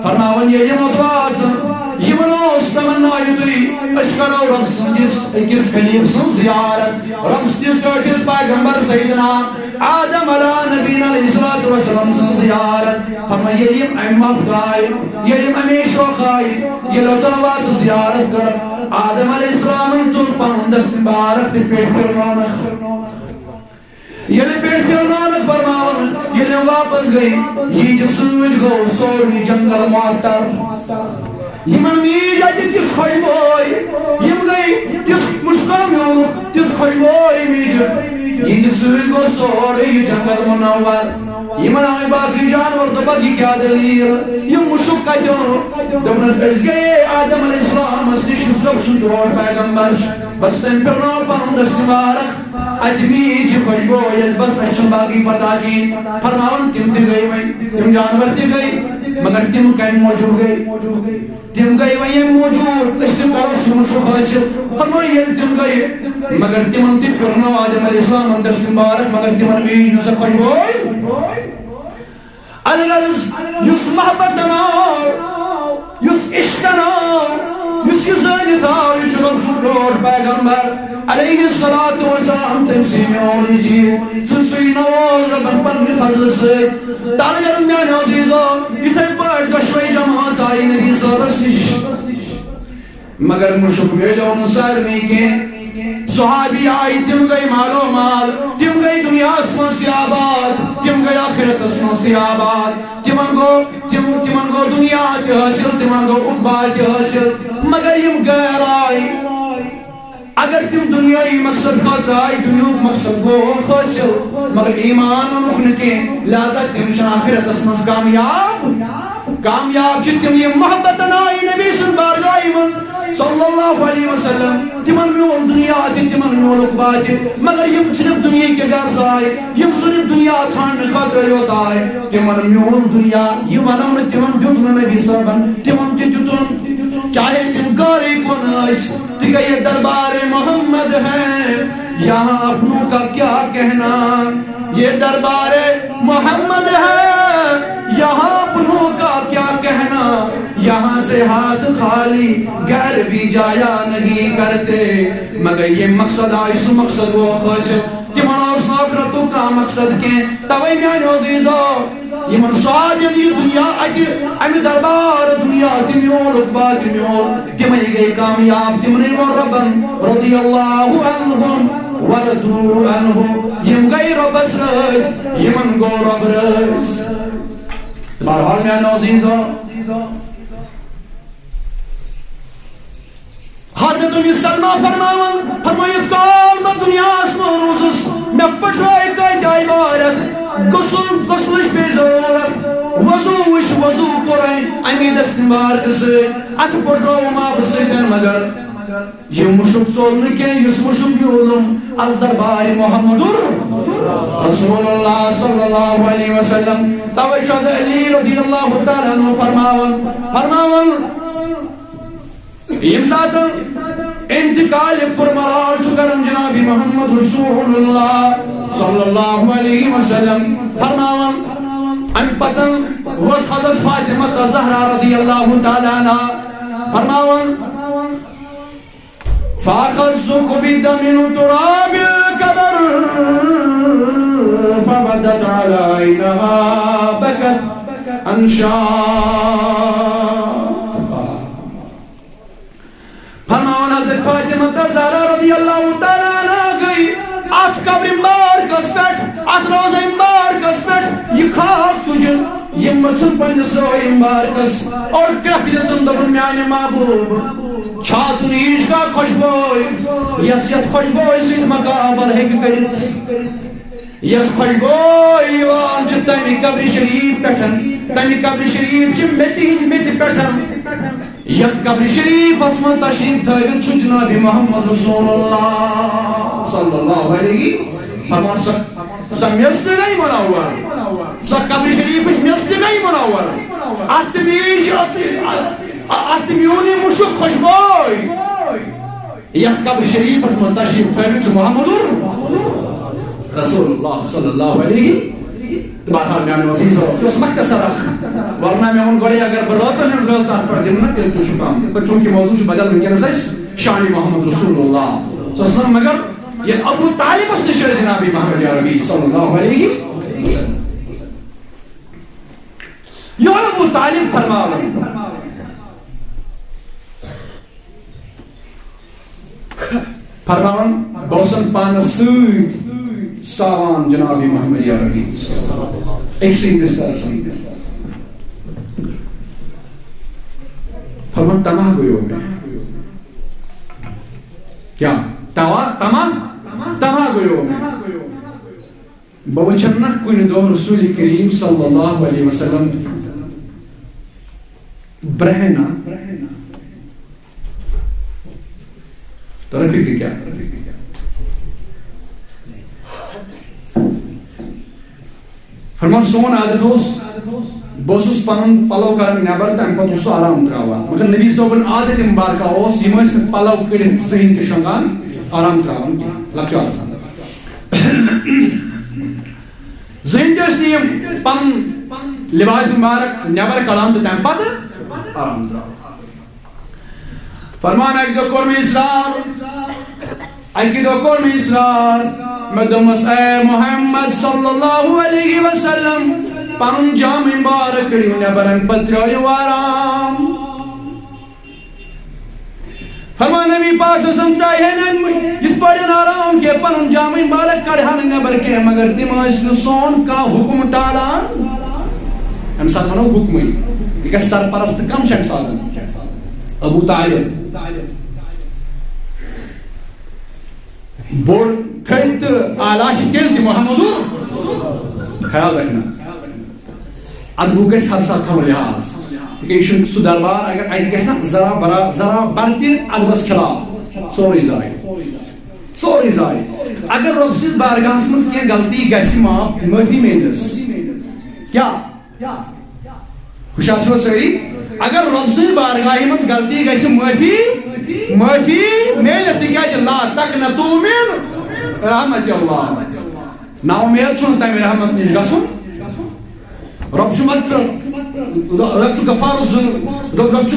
فرماوان، ییٚلہِ یِم اوٚت واژٕ، یِمن اوس تمنا یُتُے، أسۍ کرو رۄب سٕنٛدِس أکِس خلیف سٕنٛز زیارت، رۄب سٕنٛدِس ٹٲٹھِس پیغمبر سیدنا آدم علیٰ نبینا علیہ الصلوۃ والسلام سٕنٛز زیارت۔ فرماوان، ییٚلہِ یِم اَمہِ مۄکھٕ آیہِ، ییٚلہِ یِم اَمے شوقہٕ آیہِ، ییٚلہِ اوٚتن واژٕ زیارت کٔر، آدم علیہ السلامن تُل پنُن دست مبارک تہٕ پیٹھ پھِرنوونکھ۔ ییٚلہِ پیٹھ پھِرنوونکھ، فرماوان، ییٚلہِ یِم واپس گٔے، یِہنٛدِ سۭتۍ گوٚو سورُے جنگل معطر۔ یِمن میٖج اَتہِ تِژھ خۄشبوے، یِم گٔے تِژھ مُشکا میوٗلُکھ، تِژھ خۄشبوے میٖجہِ۔ یِہنٛدِ سۭتۍ گوٚو سورُے یہِ جنگل منور۔ یِمن آے باقٕے جانور، دوٚپکھ، یہِ کیٛاہ دٔلیٖل؟ یِم مُشُک کَتہِ اوٚن؟ دوٚپنَس، أسۍ گٔیے آدم علیہ السلامس نِش، یُس رۄب سُنٛد ٹھوٹھ پیغمبر چھُ۔ بس تٔمۍ پھِرنوو پنُن دست مبارک۔ اَتہِ میٖج یہِ خۄشبو، یۄس بس اَسہِ چھَنہٕ باقٕے پتہ کِہیٖنۍ۔ فرماوان، تِم تہِ گٔے وۄنۍ، تِم جانور تہِ گٔے، مگر تِم کَمہِ موٗجوٗب گٔے؟ تِم گٔے وۄنۍ ییٚمہِ موٗجوٗب، أسۍ تہِ کرو سُہ مُشُک حٲصِل۔ فرمٲے، ییٚلہِ تِم گٔے، مگر تِمن تہِ پھِرنٲو آدم علیہ السلامن دست مبارک، مگر تِمن میٖج نہٕ سۄ خۄشبوے۔ الغرض، یُس محبت آو، یُس عشق آو، یُس یہِ زٲنِتھ آو، یہِ چھُ رۄب سُنٛد ٹھوٹھ پیغمبر علیہ الصلوۃ والسلام، تٔمۍ سٕے میون یہِ چیٖز، تہٕ سُے نواز رۄبن پننہِ فضلہٕ سۭتۍ۔ تہٕ الغرض میانیو عزیزو، یِتھے پٲٹھۍ دۄشوے جماعت آیہِ نبی صٲبس نِش۔ مگر مُشُک میلیو نہٕ سارنٕے کینٛہہ۔ صحابی آیہِ، تِم گٔے مالو مال، تِم گٔے دُنیاہَس منٛز تہِ آباد، تِم گٔے آخرتَس منٛز تہِ آباد۔ تِمن گوٚو، تِم، تِمن گوٚو دُنیا تہِ حٲصِل، تِمن گوٚو عقبہ تہِ حٲصِل۔ مگر یِم غیر آیہِ، اگر تِم دُنیٲیی مقصد خٲطرٕ آیہِ، دُنیاہُک مقصد گوٚو حٲصِل، مگر ایمان اوٚنُکھ نہٕ کینٛہہ، لہذا تِم چھِ آخرتَس منٛز کامیاب۔ کامیاب چھِ تِم، یِم محبتن آیہِ نبی سٕنٛز بارگاہہِ منٛز صلی اللہ علیہ وسلم۔ تِمن میول دُنیا تہِ، تِمن میول عقبہ تہِ، مگر یِم صرف دُنیہٕکہِ غرضہٕ آیہِ، یِم صرف دُنیا ژھانڈنہٕ خٲطرٕ یوت آیہِ، تِمن میول دُنیا، یہِ ونو نہٕ تِمن دیُت نہٕ نبی صٲبن، تِمن تہِ دیُتُن، چاہے تِم گارے کُن ٲسۍ، تہِ گٔیے دربار محمد ہے، یہاں اپنوں کا کیا کہنا۔ یہ دربار محمد ہے، یہاں اپنوں کا کیا کہنا، یہاں سے ہاتھ خالی گھر بھی جایا نہیں کرتے۔ مگر یہ مقصد آئی سو مقصد وہ خوش، تمن اوس نہٕ آخرتُک کانٛہہ مقصد کینٛہہ۔ توے میانیو عزیزو، یِمن صحابین یہِ دُنیا اَتہِ، اَمہِ دربار دُنیا تہِ میول، عقبہ تہِ میول، تِمے گٔے کامیاب، تِمنٕے ووٚن رۄبن رضی اللہ عنہم ورضوا عنہ، یِم گٔے رۄبس رٲضۍ، یِمن گوٚو رۄب رٲضۍ۔ بہرحال میانیو عزیزو، حضرت ام سلمہ فرماوان، فرمٲیِتھ کال بہٕ دُنیاہَس منٛز روٗزُس، مےٚ پٔٹھرٲے کٲتۍ عبادت، غسل، غسلٕچ پیٚیہِ ضروٗرت، وضوٗ وٕچھ، وضوٗ کوٚرُے اَمی دستہِ مبارکہٕ سۭتۍ، اَتھٕ پٔٹھرٲوُم آبہٕ سۭتۍ، مگر یہِ مُشُک ژوٚل نہٕ کینٛہہ، یُس مُشُک میوٗلُم از دربارِ محمد رسول اللہ صلی اللہ علیہ وسلم۔ توے چھُ حضرت علی رضی اللہ تعالیٰ عنہ فرماوان، فرماوان، ییٚمہِ ساتہٕ انتقال پُرملال چھُ کران جناب محمد رسول اللہ صلی اللہ علیہ وسلم، فرماوان، اَمہِ پتہٕ اوس حضرت فاطمہ زہرا رضی اللہ تعالیٰ عنہا فرماوان، فأخذت بقبضة من تراب القبر فبدت على عينها بكت أنشاق. فرماوان حضرت فاطمہ زہرا رضی اللہ تعالیٰ عنہا گٔے اتھ قبرِ مبارکس پٮ۪ٹھ، اتھ روضہ مبارکس پٮ۪ٹھ، یہِ خاک تُجہِ، یہِ مٔژھٕن پننِس روضہ مبارکس اور کرٛٮ۪کھ دِژٕن، دوٚپُن، میانہِ محبوب، چھا تُہۍ ہِش کانٛہہ خۄشبوے، یۄس یتھ خۄشبوے سۭتۍ مقابل ہیٚکہِ کٔرِتھ؟ یۄس خۄشبوے یِوان چھِ تمہِ قبرِ شریف پٮ۪ٹھ، تمہِ قبرِ شریف چہِ میٚژِ ہٕنٛزِ میٚژِ پٮ۪ٹھ، یتھ قبرِ شریفس منٛز تشریف تھٲوِتھ چھُ جناب محمد رسول اللہ صلی اللہ علیہ وسلم۔ سۄ، سۄ میٚژ تہِ گٔے منور، سۄ قبرِ شریفٕچ میٚژ تہِ گٔے منور۔ اتھ تہِ میج، اتھ، اتھ تہِ میوٗن یہِ مُشُک خۄشبوے۔ یتھ قبرِ شریفس منٛز تشریف تھٲوِتھ چھُ محمد رسول اللہ صلی اللہ علیہ۔ تہٕ بہرحال میانیو عزیزو، یہِ اوس مختصر اکھ ورنہ، مےٚ ووٚن گۄڈے اگر بہٕ رٲژن ہُنٛد رٲژ اتھ پٮ۪ٹھ دِمہٕ نہ، تیٚلہِ تہِ چھُ کم، تہٕ چوٗنٛکہِ موضوع چھُ بدل وٕنکیٚنس اسہِ شانِ محمد رسول اللہ صلی اللہ علیہ وسلم، مگر ییٚلہِ ابو طالبس نِش ٲسۍ جناب محمد عربی صلی اللہ علیہ وسلم، یہِ اوس ابو طالب فرماوان۔ فرماوان، بہٕ اوسَن پانَس سۭتۍ ساوان جناب محمد عربی۔ أکسٕے بسترس منٛز۔ فرمان، تماہ گوٚیو مےٚ۔ کیٛاہ؟ توا-، تماہ؟ تماہ گوٚیو مےٚ۔ بہٕ وٕچھن نہ کُنہِ دۄہ رسول کریم صلی اللہ علیہ وسلم برہنہ۔ تۄہہِ فکرِ کیٛاہ؟ فرمان، سون عادت اوس، بہٕ اوسُس پنُن پلو کران نٮ۪بر، تمہِ پتہٕ اوسُس سُہ آرام تراوان۔ مگر نبی صٲبُن عادت مبارکہ اوس، یِم ٲسۍ نہٕ پلو کٔڑِتھ زٕہٕنۍ تہِ شۄنٛگان، آرام تراوان کینٛہہ، لۄکچارس اندر۔ زٕہٕنۍ تہِ ٲسۍ نہٕ یِم پنُن لباس مبارک نٮ۪بر کڑان تہٕ تمہِ پتہٕ آرام تراوان۔ فرمان، اکہِ دۄہ کوٚر مےٚ اصرار، اکہِ دۄہ کوٚر مےٚ اصرار، مےٚ دوٚپمَس، اے محمد صلی اللہ علیہ وسلم، پنُن جامہٕ مبارک کٔڑِو نٮ۪بر، اَمہِ پتہٕ ترٛٲیِو آرام۔ فرمان، نبی پاک صلی اللہ علیہ وسلم ترٛایہِ ہے نہٕ یِتھ پٲٹھۍ آرام کینٛہہ، پنُن جامہٕ مبارک کڑِ ہا نہٕ نٮ۪بر کینٛہہ، مگر تِم ٲسۍ نہٕ سون کانٛہہ حُکم ٹالان۔ اَمہِ ساتہٕ وَنو حُکمٕے، یہِ گژھِ سرپرست کم چھُ اَمہِ ساتہٕ؟ ابو طالب۔ بوٚڑ تھٔدۍ تہٕ اعلیٰ چھِ تیٚلہِ تہِ محمدُر۔ خیال رکھنا۔ ادبُک گژھِ ہر ساتہٕ تھاوُن لحاظ۔ تِکیٛازِ یہِ چھُنہٕ سُہ دربار، اگر اَتہِ گژھِ نا ذرا برا-، ذرا بر تہِ ادبس خلاف، سورُے ضایع۔ سورُے ضایع۔ اگر رۄب سٕنٛدِس بارگاہس منٛز کینٛہہ غلطی گژھِ، معاف، معٲفی میلٮ۪س۔ کیٛاہ؟ ہُشار چھِوا سٲری؟ اگر رۄب سٕنٛزِ بارگاہہِ منٛز غلطی گژھِ، معٲفی، معٲفی میلٮ۪س، تِکیٛازِ لا تقنطوا من رحمت اللہ۔ نا اُمید چھُنہٕ تَمہِ رحمت نِش گژھُن۔ رۄب چھُ مغفرت، رۄب چھُ غفار الذنوب، رۄب، رۄب چھُ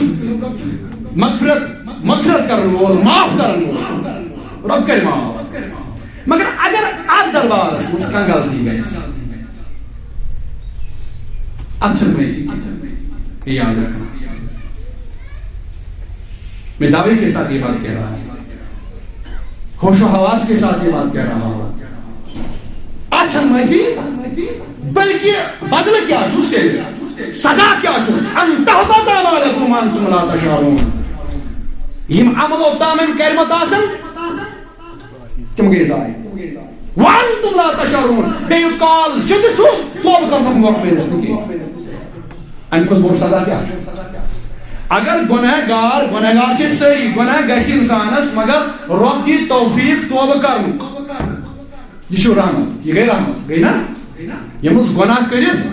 مغفرت، مغفرت کرن وول، معاف کرن وول۔ رۄب کرِ معاف۔ مگر اگر اتھ دربارس منٛز کانٛہہ غلطی گژھِ، اتھ چھنہٕ معٲفی کینٛہہ۔ یاد رکھنا، میں دعوے کے ساتھ یہ بات کہہ رہا ہوں، ہوش و حواس کے ساتھ یہ بات کہہ رہا ہوں۔ اتھ چھنہٕ معٲفی، بلکہ بدلہٕ کیٛاہ چھُس تیٚلہِ؟ سزا کیٛاہ چھُس؟ ان تحبط اعمالکم وانتم لا تشعرون۔ یِم عمل اوٚتام أمۍ کٔرمٕتۍ آسن، تِم گٔے ضایع۔ وانتم لا تشعرون۔ بیٚیہِ یوٗت کال زِندٕ چھُ، توبہٕ کرنُک موقعہٕ میلٮ۪س نہٕ کینٛہہ۔ اَمہِ کھۄتہٕ بوٚڑ سزا کیٛاہ چھُ؟ اگر گۄناہ گار، گۄناہ گار چھِ أسۍ سٲری، گۄناہ گژھِ اِنسانَس، مگر رۄب دی توفیٖق توبہٕ کرنُک۔ یہِ چھُ رحمت، یہِ گٔے رحمت، گٔے نا؟ ییٚمِس گۄناہ کٔرِتھ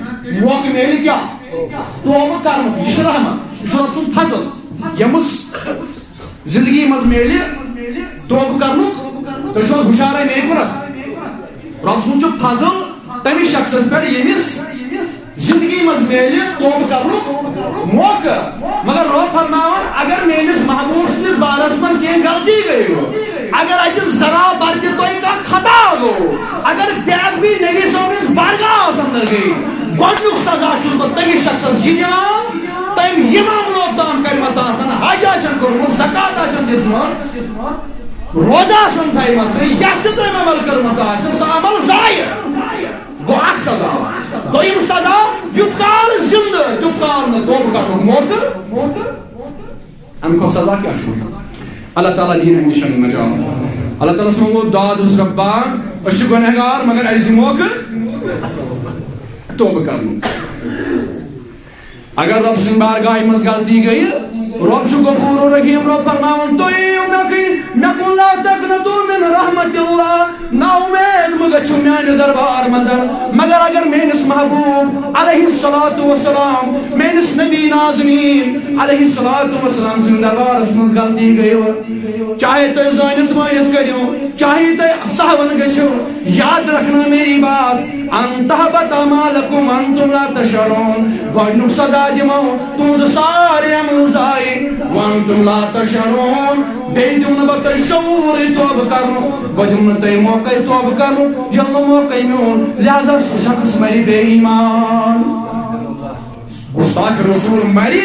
موقعہٕ میلہِ کیٛاہ؟ توبہٕ کرنُک، یہِ چھُ رحمت، یہِ چھُ رۄب سُنٛد فضل۔ ییٚمِس زندگی منٛز میلہِ توبہٕ کرنُک، تُہۍ چھِو حظ ہُشارے میٛانہِ کُنتھ؟ رۄب سُنٛد چھُ فضل تٔمِس شخصس پٮ۪ٹھ، ییٚمِس زندگی منٛز میلہِ توبہٕ کرنُک موقعہٕ۔ مگر رۄب فرماوان، اگر میٲنِس محبوب سٕنٛدِس بارس منٛز کینٛہہ غلطی گٔیوٕ، اگر اتہِ ذرا بر تہِ تۄہہِ کانٛہہ خطا گوٚو، اگر بے ادبی نبی صٲبنِس بارگاہس اندر گٔے، گۄڈنیُک سزا چھُس بہٕ تٔمِس شخصس یہِ دِوان، تٔمۍ یہِ معاملہٕ اوٚتام کٔرمٕژ آسن، حج آسن کوٚرمُت، زکوٰۃ آسن دِژمٕژ، روزٕ آسن تھٲیمٕژ، یۄس تہِ تٔمۍ عمل کٔرمٕژ آسن، سۄ عمل ضایع۔ گوٚو اکھ سزا۔ دوٚیِم سزا، یُتھ کال زِندٕ، تیُتھ کال نہٕ توبہٕ کرنُک موقعہٕ۔ اَمہِ کھۄتہٕ سزا کیٛاہ چھُ؟ اللہ تعالیٰ دِیِن اَمہِ نِش نجات۔ اللہ تعالیٰ ہَس منٛگو داد، اوس رۄبا، أسۍ چھِ گۄنہگار، مگر اَسہِ دِ موقعہٕ توبہٕ کرنُک۔ اگر رۄب سٕنٛدِ بارگاہہِ منٛز غلطی گٔیہِ، رۄب چھُ غفور رحیم، رۄب فرماوان، تُہۍ یِیِو مےٚ کُن، مےٚ کُن، لا تقنطوا من رحمت اللہ، نا اُمید مہٕ گٔژھِو میانہِ دربار منٛز۔ مگر اگر میٲنِس محبوب علیہ الصلوۃ والسلام، میٲنِس نبی نازنین علیہ الصلوۃ والسلام سٕنٛدِ دربارس منٛز غلطی گٔیہِ، چاہے تُہۍ زٲنِتھ مٲنِتھ کٔرِو، چاہے تُہۍ سہون گٔژھِو، یاد رکھنا میری بات، ان تحبط اعمالکم وانتم لا تشعرون۔ گۄڈنیُک سزا دِمو تُہنٛز سارے عمل ضایع، وانتم لا تشعرون۔ بیٚیہِ دِمہٕ نہٕ بہٕ تۄہہِ شعوٗرٕے توبہٕ کرنُک، بہٕ دِمہٕ نہٕ تۄہہِ موقعے توبہٕ کرنُک، ییٚلہِ نہٕ موقعے میون، لہذا سُہ شخص مرِ بے ایمان۔ گستاخ رسول مرِ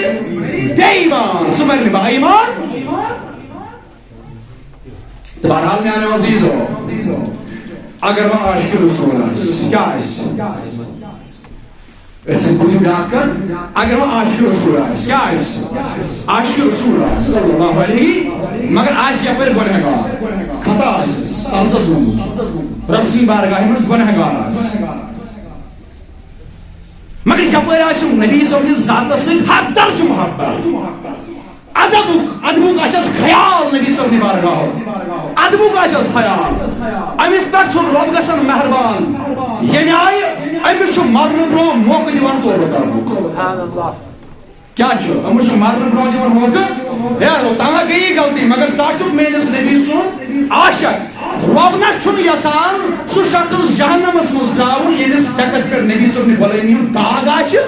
بے ایمان، سُہ مرِ نہٕ با ایمان۔ تہٕ بہرحال میانیو عزیزو، اگر وۄنۍ عاشق رسول آسہِ، کیٛاہ آسہِ؟ أتھۍ سۭتۍ بوٗزِو بیٛاکھ کَتھ، اگر وۄنۍ عاشق رسول آسہِ، کیٛاہ آسہِ؟ عاشق رسول آسہِ، صلی اللہ علیہ، مگر آسہِ یپٲرۍ گۄنہگار، خطا آسہِ، سرزد گوٚمُت، رۄب سٕنٛدِ بارگاہہِ منٛز گۄنہگار آسہِ۔ مگر یپٲرۍ آسہِ نبی صٲبنِس ذاتس سۭتۍ حد درجہٕ محبت۔ ادبُک، ادبُک آسٮ۪س خیال نبی صٲبنہِ بارگاہُک۔ ادبُک آسٮ۪س خیال۔ أمِس پٮ۪ٹھ چھُ رۄب گژھان مہربان۔ ییٚمہِ آیہِ أمِس چھُ مرنہٕ برونٛہہ موقعہٕ دِوان توبہٕ کرنُک۔ سبحان اللہ۔ کیٛاہ چھُ؟ أمِس چھُ مرنہٕ برونٛہہ دِوان موقعہٕ۔ ہے، تاں گٔیی غلطی، مگر ژٕ چھُکھ میٲنِس نبی سُنٛد عاشق۔ رۄب نہ چھُنہٕ یژھان سُہ شخص جہنمس منٛز ترٛاوُن، ییٚمِس ڈٮ۪کس پٮ۪ٹھ نبی صٲبنہِ غلٲمی ہُنٛد داغ آسہِ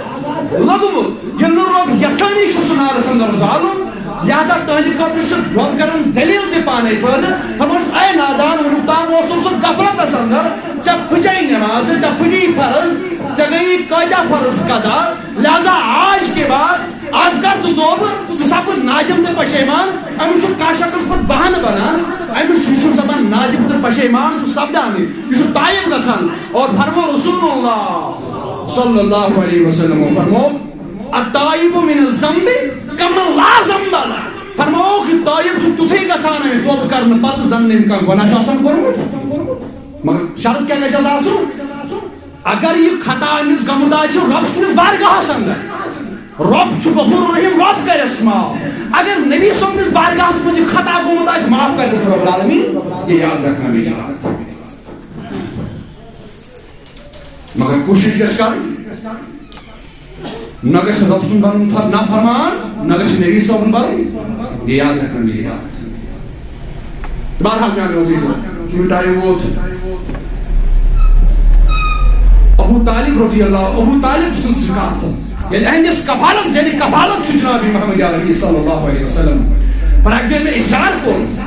لوٚگمُت۔ ییٚلہِ نہٕ رۄب یژھانٕے چھُ سُہ نارس اندر زالُن، لہذا تہنٛدِ خٲطرٕ چھُ رۄب کران دٔلیٖل تہِ پانے پٲدٕ۔ فرمووُس، اے نادان، وُنیُک تام اوسُکھ ژٕ غفلتس اندر، ژےٚ پھٕچے نمازٕ، ژےٚ پھٕچی فرض، ژےٚ گٔیی کٲتیاہ فرض قضا، لہذا آج کے بعد، از کر ژٕ توبہٕ، ژٕ سپُد نادم تہٕ پشیمان۔ أمِس چھُ کانٛہہ شخص پتہٕ بہانہٕ بنان، أمِس چھُ، یہِ چھُنہٕ سپدان نادم تہٕ پشیمان چھُ سپدانٕے، یہِ چھُ تائب گژھان۔ اور فرمو رسول اللہ صلی اللہ علیہ وسلم، فرمو، التائب من الذنب کمن لا ذنب لہ۔ فرمووُکھ، یہِ تائب چھُ تیُتھُے گژھان، اَمہِ توبہٕ کرنہٕ پتہٕ زن نہٕ أمۍ کانٛہہ گۄناہ چھُ آسان کوٚرمُت۔ مگر شرط کیٛاہ گژھِ آسُن؟ اگر یہِ خطا أمِس گوٚمُت آسہِ رۄب سٕنٛدِس بارگاہس اندر، رۄب چھُ غفور رحیم، رۄب کرٮ۪س معاف۔ اگر نبی صٲبنِس بارگاہس منٛز یہِ خطا گوٚمُت آسہِ، معاف کرٮ۪س رۄب العالمین۔ یہِ یاد رکھنا میری بات۔ مگر کوٗشِش گژھِ کرٕنۍ، نہ گژھِ رۄب سُنٛد بنُن تھا-، نافرمان، نہ گژھِ نبی صٲبُن بنُن۔ یہِ یاد رکھنا میری بات۔ بہرحال میانیو عزیزو، چونکہ ٹائم ووت۔ ابو طالب رضی اللہ، ابو طالب سٕنٛز کتھ، ییٚلہِ اہندس کفالت، یعنی کفالت چھُ جناب محمد عربی صلی اللہ علیہ وسلم، پر اگر مےٚ اشارٕ کوٚر،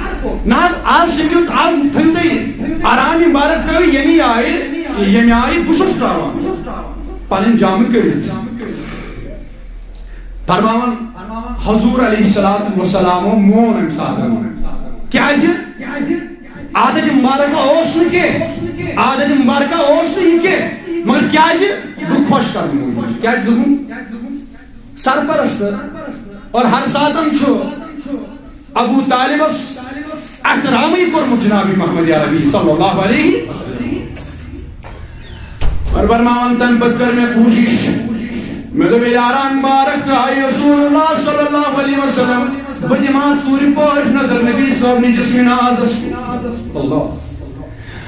نہ حظ، آز سمجھو، آز تھٲیِو تُہۍ آرام مبارک تھٲیِو ییٚمی آیہِ، ییٚمہِ آیہِ بہٕ چھُس تراوان پنٕنۍ جامہٕ کٔڑِتھ۔ فرماوان حضور علیہ الصلوۃ والسلام مون امہِ ساتہٕ۔ کیازِ؟ عادت مبارکہ اوس نہٕ کینٛہہ، عادت مبارکہ اوس نہٕ یہِ کینٛہہ، مگر کیازِ؟ بہٕ خۄش کرنہٕ موٗجوٗب۔ کیازِ دوٚپُن؟ سرپرست اور ہر ساتن چھُ ابو طالبس احترامٕے کوٚرمُت جناب محمد عربی صلی اللہ علیہ وسلم۔ اور فرماوان، تمہِ پتہٕ کٔر مےٚ کوٗشِش، مےٚ دوٚپ، ییٚلہِ آرام مبارک ترٛایہِ رسول اللہ صلی اللہ علیہ وسلم، بہٕ دِمہٕ ہا ژوٗرِ پٲٹھۍ نظر نبی صٲبنہِ جسمِ نازس کُن۔ اللہ۔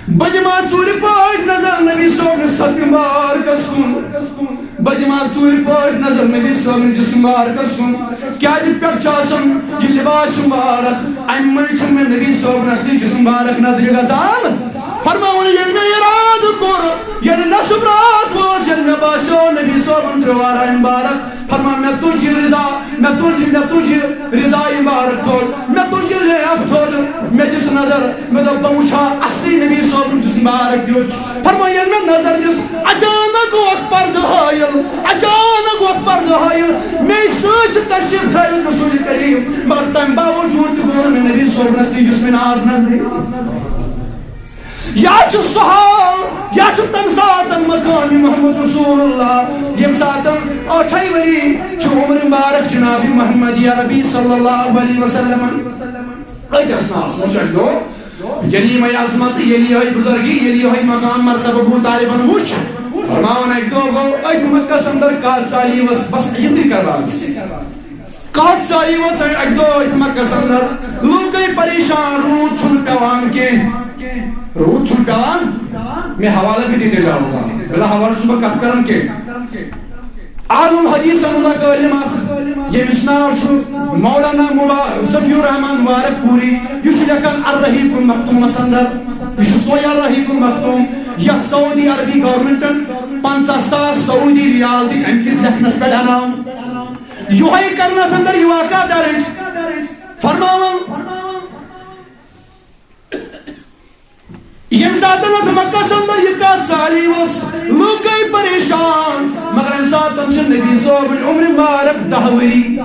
بہٕ دِمہٕ ہا ژوٗرِ پٲٹھۍ نظر نبی صٲبنہِ صفِ مبارکس کُن۔ بہٕ دِمہٕ ہا ژوٗرِ پٲٹھۍ نظر نبی صٲبنہِ جسم مبارکس کُن۔ کیازِ پٮ۪ٹھٕ چھُ آسان یہِ لباس مبارک، امہِ منٛز چھُنہٕ مےٚ نبی صٲبنس تہِ جسم مبارک نظرِ گژھان۔ فرماوُن، ییٚلہِ مےٚ ارادٕ کوٚر، ییٚلہِ نصف راتھ وٲژ، ییٚلہِ مےٚ باسیو نبی صٲبُن وارا مبارک، فرمان، مےٚ تُج یہِ رضا، مےٚ تُج یہِ، مےٚ تُج یہِ رضا مبارک تھوٚد، مےٚ تُج یہِ لیف تھوٚد، مےٚ دِژ نظر، مےٚ دوٚپ، بہٕ وٕچھا اصلی نبی صٲبُن جسم مبارک کیُتھ چھُ۔ فرمان، ییٚلہِ مےٚ نظر دِژ، اچانک گوٚو اکھ پردٕ حٲیِل، اچانک گوٚو اکھ پردٕ حٲیِل، مے سۭتۍ چھِ تشریف تھٲوِتھ رسول کریم، مگر تمہِ باوجود تہِ گوٚو نہٕ مےٚ نبی صٲبُنس تہِ جسم ناز نظرِ۔ یا چھُ سُہ حال، یا چھُ تَمہِ ساتہٕ مقام محمد رسول اللہ، ییٚمہِ ساتہٕ ٲٹھے ؤری چھُ عمر مبارک جناب محمد عربی صلی اللہ علیہ وسلم۔ أتھۍ اثناہس منٛز چھُ اَکہِ دۄہ ییٚلہِ یِمے عظمت، ییٚلہِ یِہوٚے بزرگی، ییٚلہِ یِہوٚے مقام مرتبہ ابو طالبن وُچھ، فرماوان اَکہِ دۄہ گوٚو أتھۍ مکس اندر کتھ سالی ؤژھ، بس یِتُے کرٕ بہٕ عرض۔ کتھ سالی ؤژھ اَکہِ دۄہ أتھۍ مکس اندر، لوٗکھ گٔے پریشان، روٗد چھُنہٕ پٮ۪وان کینٛہہ۔ روٗد چھُنہٕ پٮ۪وان، مےٚ حوالہٕ تہِ دِتھ جاوُن۔ بلا حوالہٕ چھُس بہٕ کتھ کران کینٛہہ۔ اہل الحدیثن ہُنٛد اکھ عٲلِم اکھ، ییٚمِس ناو چھُ مولانا مبا-، صفی الرحمان مبارک پوری، یہِ چھُ لیکھان الرحیق المختومس اندر، یہِ چھُ سوے الرحیق المختوم، یتھ سعودی عربی گورنمنٹن پنژاہ ساس سعودی ریال دِتۍ امہِ کِس لیکھنس پٮ۪ٹھ انعام۔ یِہوٚے کرنس اندر یہِ واقعہ درج۔ فرماوان، ییٚمہِ ساتہٕ اتھ مکس اندر یہِ کتھ سالی ؤژھ، لوٗکھ گٔے پریشان، مگر امہِ ساتہٕ چھِ نبی صٲبٕنۍ عمر مبارک دَہ ؤری۔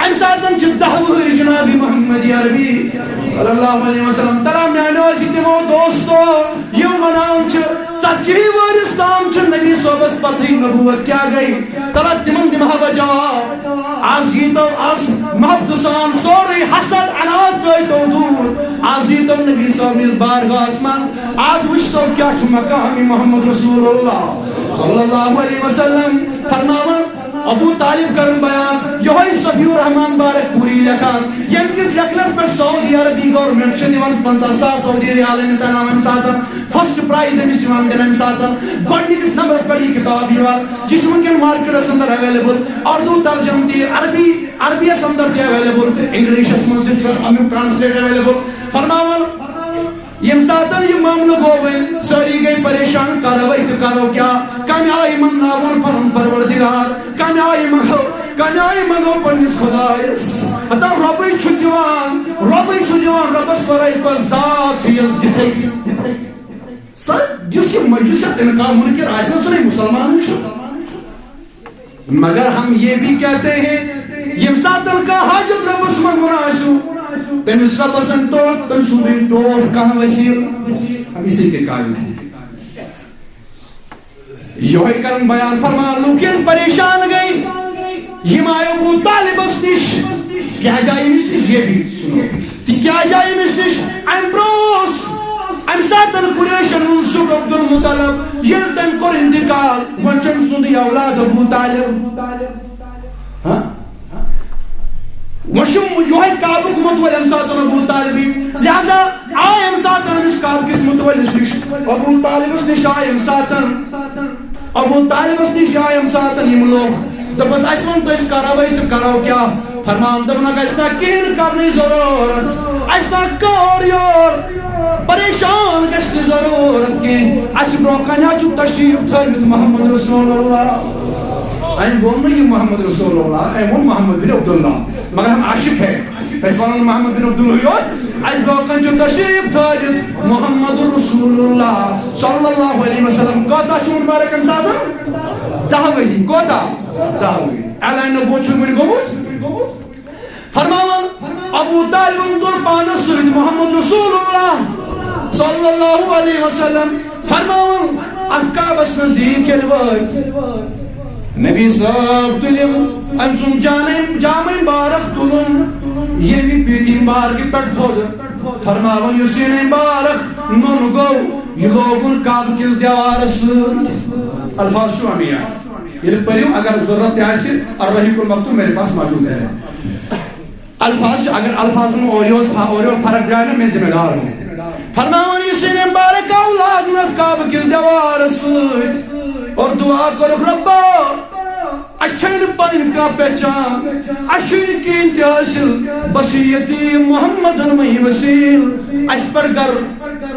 امہِ ساتہٕ چھِ دَہ وُہٕرۍ جناب محمد عربی صلی اللہ علیہ وسلم۔ تلا میانیو عزیزو دوستو، یِم ونان چھِ، ژتجی وٲرِس تام چھُ نبی صٲبس پتہٕے نبوت کیٛاہ گٔے؟ تلا تِمن دِمہٕ ہا بہٕ جواب۔ از ییٖتو از محبتہٕ سان سورُے حسد عناد کٔرۍتو دوٗر۔ از ییٖتو نبی صٲبنِس بارگاہس منٛز، از وٕچھتو کیٛاہ چھُ مقام محمد رسول اللہ صلی اللہ علیہ وسلم۔ فرماوان، ابو طالب کرن بیان، یہوے صفی الرحمان مبارک پوری لیکھان، ییٚمہِ کِس لیکھنس پٮ۪ٹھ سعودی عربی گورنمنٹ چھِ دِوان پنژاہ ساس سعودی ریال أمِس انعام امہِ ساتہٕ، فرسٹ پرائز أمِس یِوان دِنہٕ امہِ ساتہٕ، گۄڈٕنِکِس نمبرس پٮ۪ٹھ یہِ کِتاب یِوان۔ یہِ چھُ وٕنکٮ۪ن مارکیٹس اندر اویلیبل، اردو ترجمہٕ تہِ، عربی، عربیس اندر تہِ اویلیبل تہٕ انگلشس منٛز تہِ چھُ امیُک ٹرانسلیٹ اویلیبل۔ فرماوان، ییٚمہِ ساتہٕ یہِ معاملہٕ گوٚو وۄنۍ، سٲری گٔے پریشان، کرو أسۍ تہٕ کرو کیٛاہ؟ کمہِ آیہِ مناوون پنُن پروردگار؟ کمہِ آیہِ منگو، کمہِ آیہِ منگو پننِس خدایس؟ ہتا رۄبٕے چھُ دِوان، رۄبٕے چھُ دِوان، رۄبس ورٲے کۄس ذات چھِ یۄس دِتھے؟ سا یُس یہِ، یُس یہِ انکار منکر آسہِ نا، سُہ نے مسلمان چھُ۔ مگر ہم یہ بھی کہتے ہیں، ییٚمہِ ساتہٕ کانٛہہ حاجت رۄبس منٛگُن آسہِ، تٔمِس رۄبس اَنہِ ٹوٹھ، تٔمۍ سُنٛدٕے ٹوٹھ کانٛہہ وسیٖلہٕ، ہم اسی کے قائل ہیں۔ یہوے کرن بیان فرمان، لوٗکھ ییٚلہِ پریشان گٔے، یِم آیہِ ابو طالبس نِش۔ کیٛازِ آیہِ أمِس نِش؟ یہ بھی سُنو۔ تہِ کیٛازِ آیہِ أمِس نِش؟ امہِ برونٛہہ اوس، امہِ ساتہٕ قریشن ہُنٛد زُو عبدالمطلب، ییٚلہِ تٔمۍ کوٚر انتقال، وۄنۍ چھُ أمۍ سُنٛدٕے اولاد ابو طالب۔ ہاں؟ وۄنۍ چھُ یِہوٚے کعبُک مُتوَلۍ امہِ ساتہٕ ابو طالبی۔ لہذا آے امہِ ساتہٕ أمِس کعبہٕ کِس مُتوَلِس نِش، ابو طالبس نِش آے امہِ ساتہٕ۔ ابو طالبس نِش آے امہِ ساتہٕ یِم لوٗکھ۔ دوٚپُس، "اَسہِ ووٚن تہٕ أسۍ کرو ہے تہٕ کرو کیٛاہ؟" فرمان، دوٚپُن، "اَسہِ نہ کِہیٖنۍ کرنٕچ ضروٗرت، اَسہِ نہ کانٛہہ اورٕ یور پریشان گژھنٕچ ضروٗرت کِہیٖنۍ۔ اَسہِ برونٛہہ کنہِ حظ چھُ تشریٖف تھٲوِتھ محمد رسول اللہ۔" أمۍ ووٚن نہٕ یہِ محمد رسول اللہ، أمۍ ووٚن محمد بن عبداللہ، مگر ہم عاشق ہے۔ أسۍ وَنو نہٕ محمد بن عبداللہ یوت، اَسہِ برونٛہہ کنہِ چھُ تشریٖف تھٲوِتھ محمد رسول اللہ صلی اللہ علیہ وسلم۔ کۭژاہ چھِ عمر مبارک اَمہِ ساتہٕ؟ دَہ ؤری۔ کوتاہ؟ دَہ ؤری۔ اعلان نبوت چھُنہٕ وُنہِ گوٚمُت۔ فرماوان، ابو طالبن تُل پانس سۭتۍ محمد رسول اللہ صلی اللہ علیہ وسلم۔ فرماوان، اتھ کعبس نزدیٖک ییٚلہِ وٲتۍ، نبی صٲب تُلِم، أمۍ سُنٛد جانٕے، جامٕے مبارک تُلُن، ییٚمہِ پیٖٹھی مبارکہِ پٮ۪ٹھ تھوٚد۔ فرماوان، یُس یہِ مبارک نوٚن گوٚو، یہِ لوگُن کعبہٕ کِس دیوارس سۭتۍ۔ الفاظ چھُ اَمی آیہِ۔ ییٚلہِ پٔرِو، اگر ضروٗرت تہِ آسہِ، الرحیق المختوم میرے پاس موجود ہے۔ الفاظ چھِ، اگر الفاظن منٛز اورٕ یور، اورٕ یور فرق درٛاے نہ، مےٚ ذمہ دار ہُہ۔ فرماوان، یُس یہِ مبارک اولاد نَتھ کعبہٕ کِس دیوارس سۭتۍ اور دعا کوٚرُکھ، رۄبا، اَسہِ چھَے پنٕنۍ کانٛہہ پہچان، اَسہِ چھُنہٕ کِہیٖنۍ تہِ حٲصِل، بس یہِ یتیٖم محمد مے وسیٖل۔ اَسہِ پٮ۪ٹھ کر،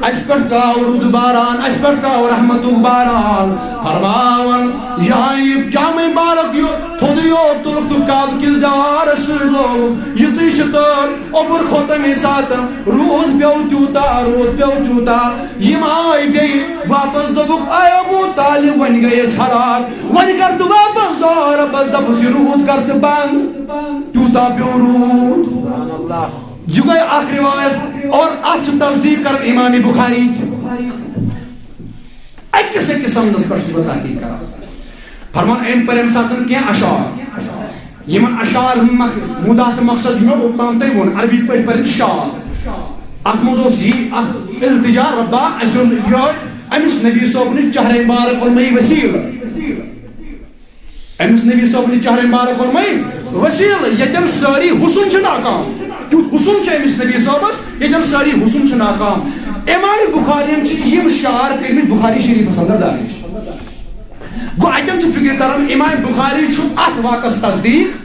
اَسہِ پٮ۪ٹھ ترٛاو روٗد باران، اَسہِ پٮ۪ٹھ ترٛاو رحمتُک باران۔ فرماوان، یہِ جامع مبارک یہِ تھوٚد یوت تُلُکھ تہٕ کعبہٕ کِس دیوارس سۭتۍ لوگُکھ، یُتُے چھُ تہٕ اوٚبُر کھوٚت تَمے ساتہٕ، روٗد پیوٚو تیوٗتاہ، روٗد پیوٚو تیوٗتاہ، یِم آے بیٚیہِ واپس، دوٚپُکھ، "اے ابو طالب، وۄنۍ گٔے أسۍ ہلاک، وۄنۍ کر تہٕ واپس دعا رۄبس، دوٚپُس، یہِ روٗد کر تہٕ بنٛد۔" تیوٗتاہ پیوٚو روٗد۔ یہِ گٔے اکھ روایت، اور اتھ چھِ تصدیق کران امام بخاری۔ أکِس أکِس سندس پٮ۪ٹھ چھُس بہٕ تحقیق کران۔ فرمان، أمۍ پٔرۍ اَمہِ ساتہٕ کینٛہہ اشعار۔ یِمن اشعار ہُنٛد مق-، مُدا تہٕ مقصد چھُ مےٚ اوٚتام تۄہہِ ووٚن، عربی پٲٹھۍ پٔرِن شعر۔ اتھ منٛز اوس یہِ اکھ التجا، رۄبا، اَسہِ اوٚن یِہوٚے أمِس نبی صٲبنہِ چہرے مبارک اوٚن مےٚ یہِ وسیٖلہٕ۔ أمِس نبی صٲبنہِ چہرے مبارک اوٚن مےٚ یہِ وسیٖلہٕ، ییٚتٮ۪ن سٲری حُسن چھِ ناکام۔ تیُتھ حُسن چھُ أمِس نبی صٲبس، ییٚتٮ۪ن سٲری حُسن چھِ ناکام۔ امام بخارین چھِ یِم شعر کٔرمٕتۍ بخاری شریفس اندر درج۔ گوٚو، اتٮ۪ن چھُ فکر تران، امام بخاری چھُ اتھ واقعس تصدیق۔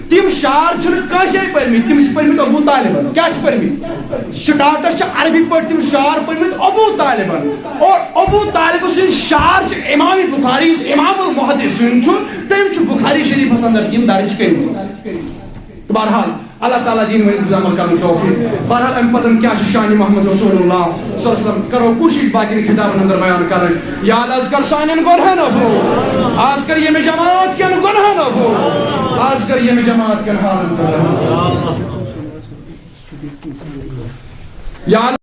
تِم شعر چھِنہٕ کٲنٛسے پٔرمٕتۍ، تِم چھِ پٔرمٕتۍ ابو طالبن۔ کیٛاہ چھِ پٔرمٕتۍ؟ سٹاٹس چھِ عربی پٲٹھۍ تِم شعر پٔرمٕتۍ ابو طالبن۔ اور ابو طالب سٕنٛدۍ شعر چھِ امام بخاری، یُس امام المحدثین چھُ، تٔمۍ چھُ بخاری شریفس اندر تِم درج کٔرمٕتۍ۔ بہرحال، اللہ تعالیٰ دِیِن وۄنۍ اِنتظام کرنُک توفیٖق۔ بہرحال، اَمہِ پتہٕ کیٛاہ چھُ شانِ محمد رسول اللہ صلی اللہ علیہ وسلم؟ کرو کوٗشِش باقین خطابن اندر بیان کرٕنۍ۔ یا اللہ، از کر سانٮ۪ن گۄنہن عفو۔ از کر ییٚمہِ جماعت کٮ۪ن گۄنہن عفو۔ از کر ییٚمہِ جماعت کٮ۪ن حالن پٮ۪ٹھ رحم۔ یا اللہ،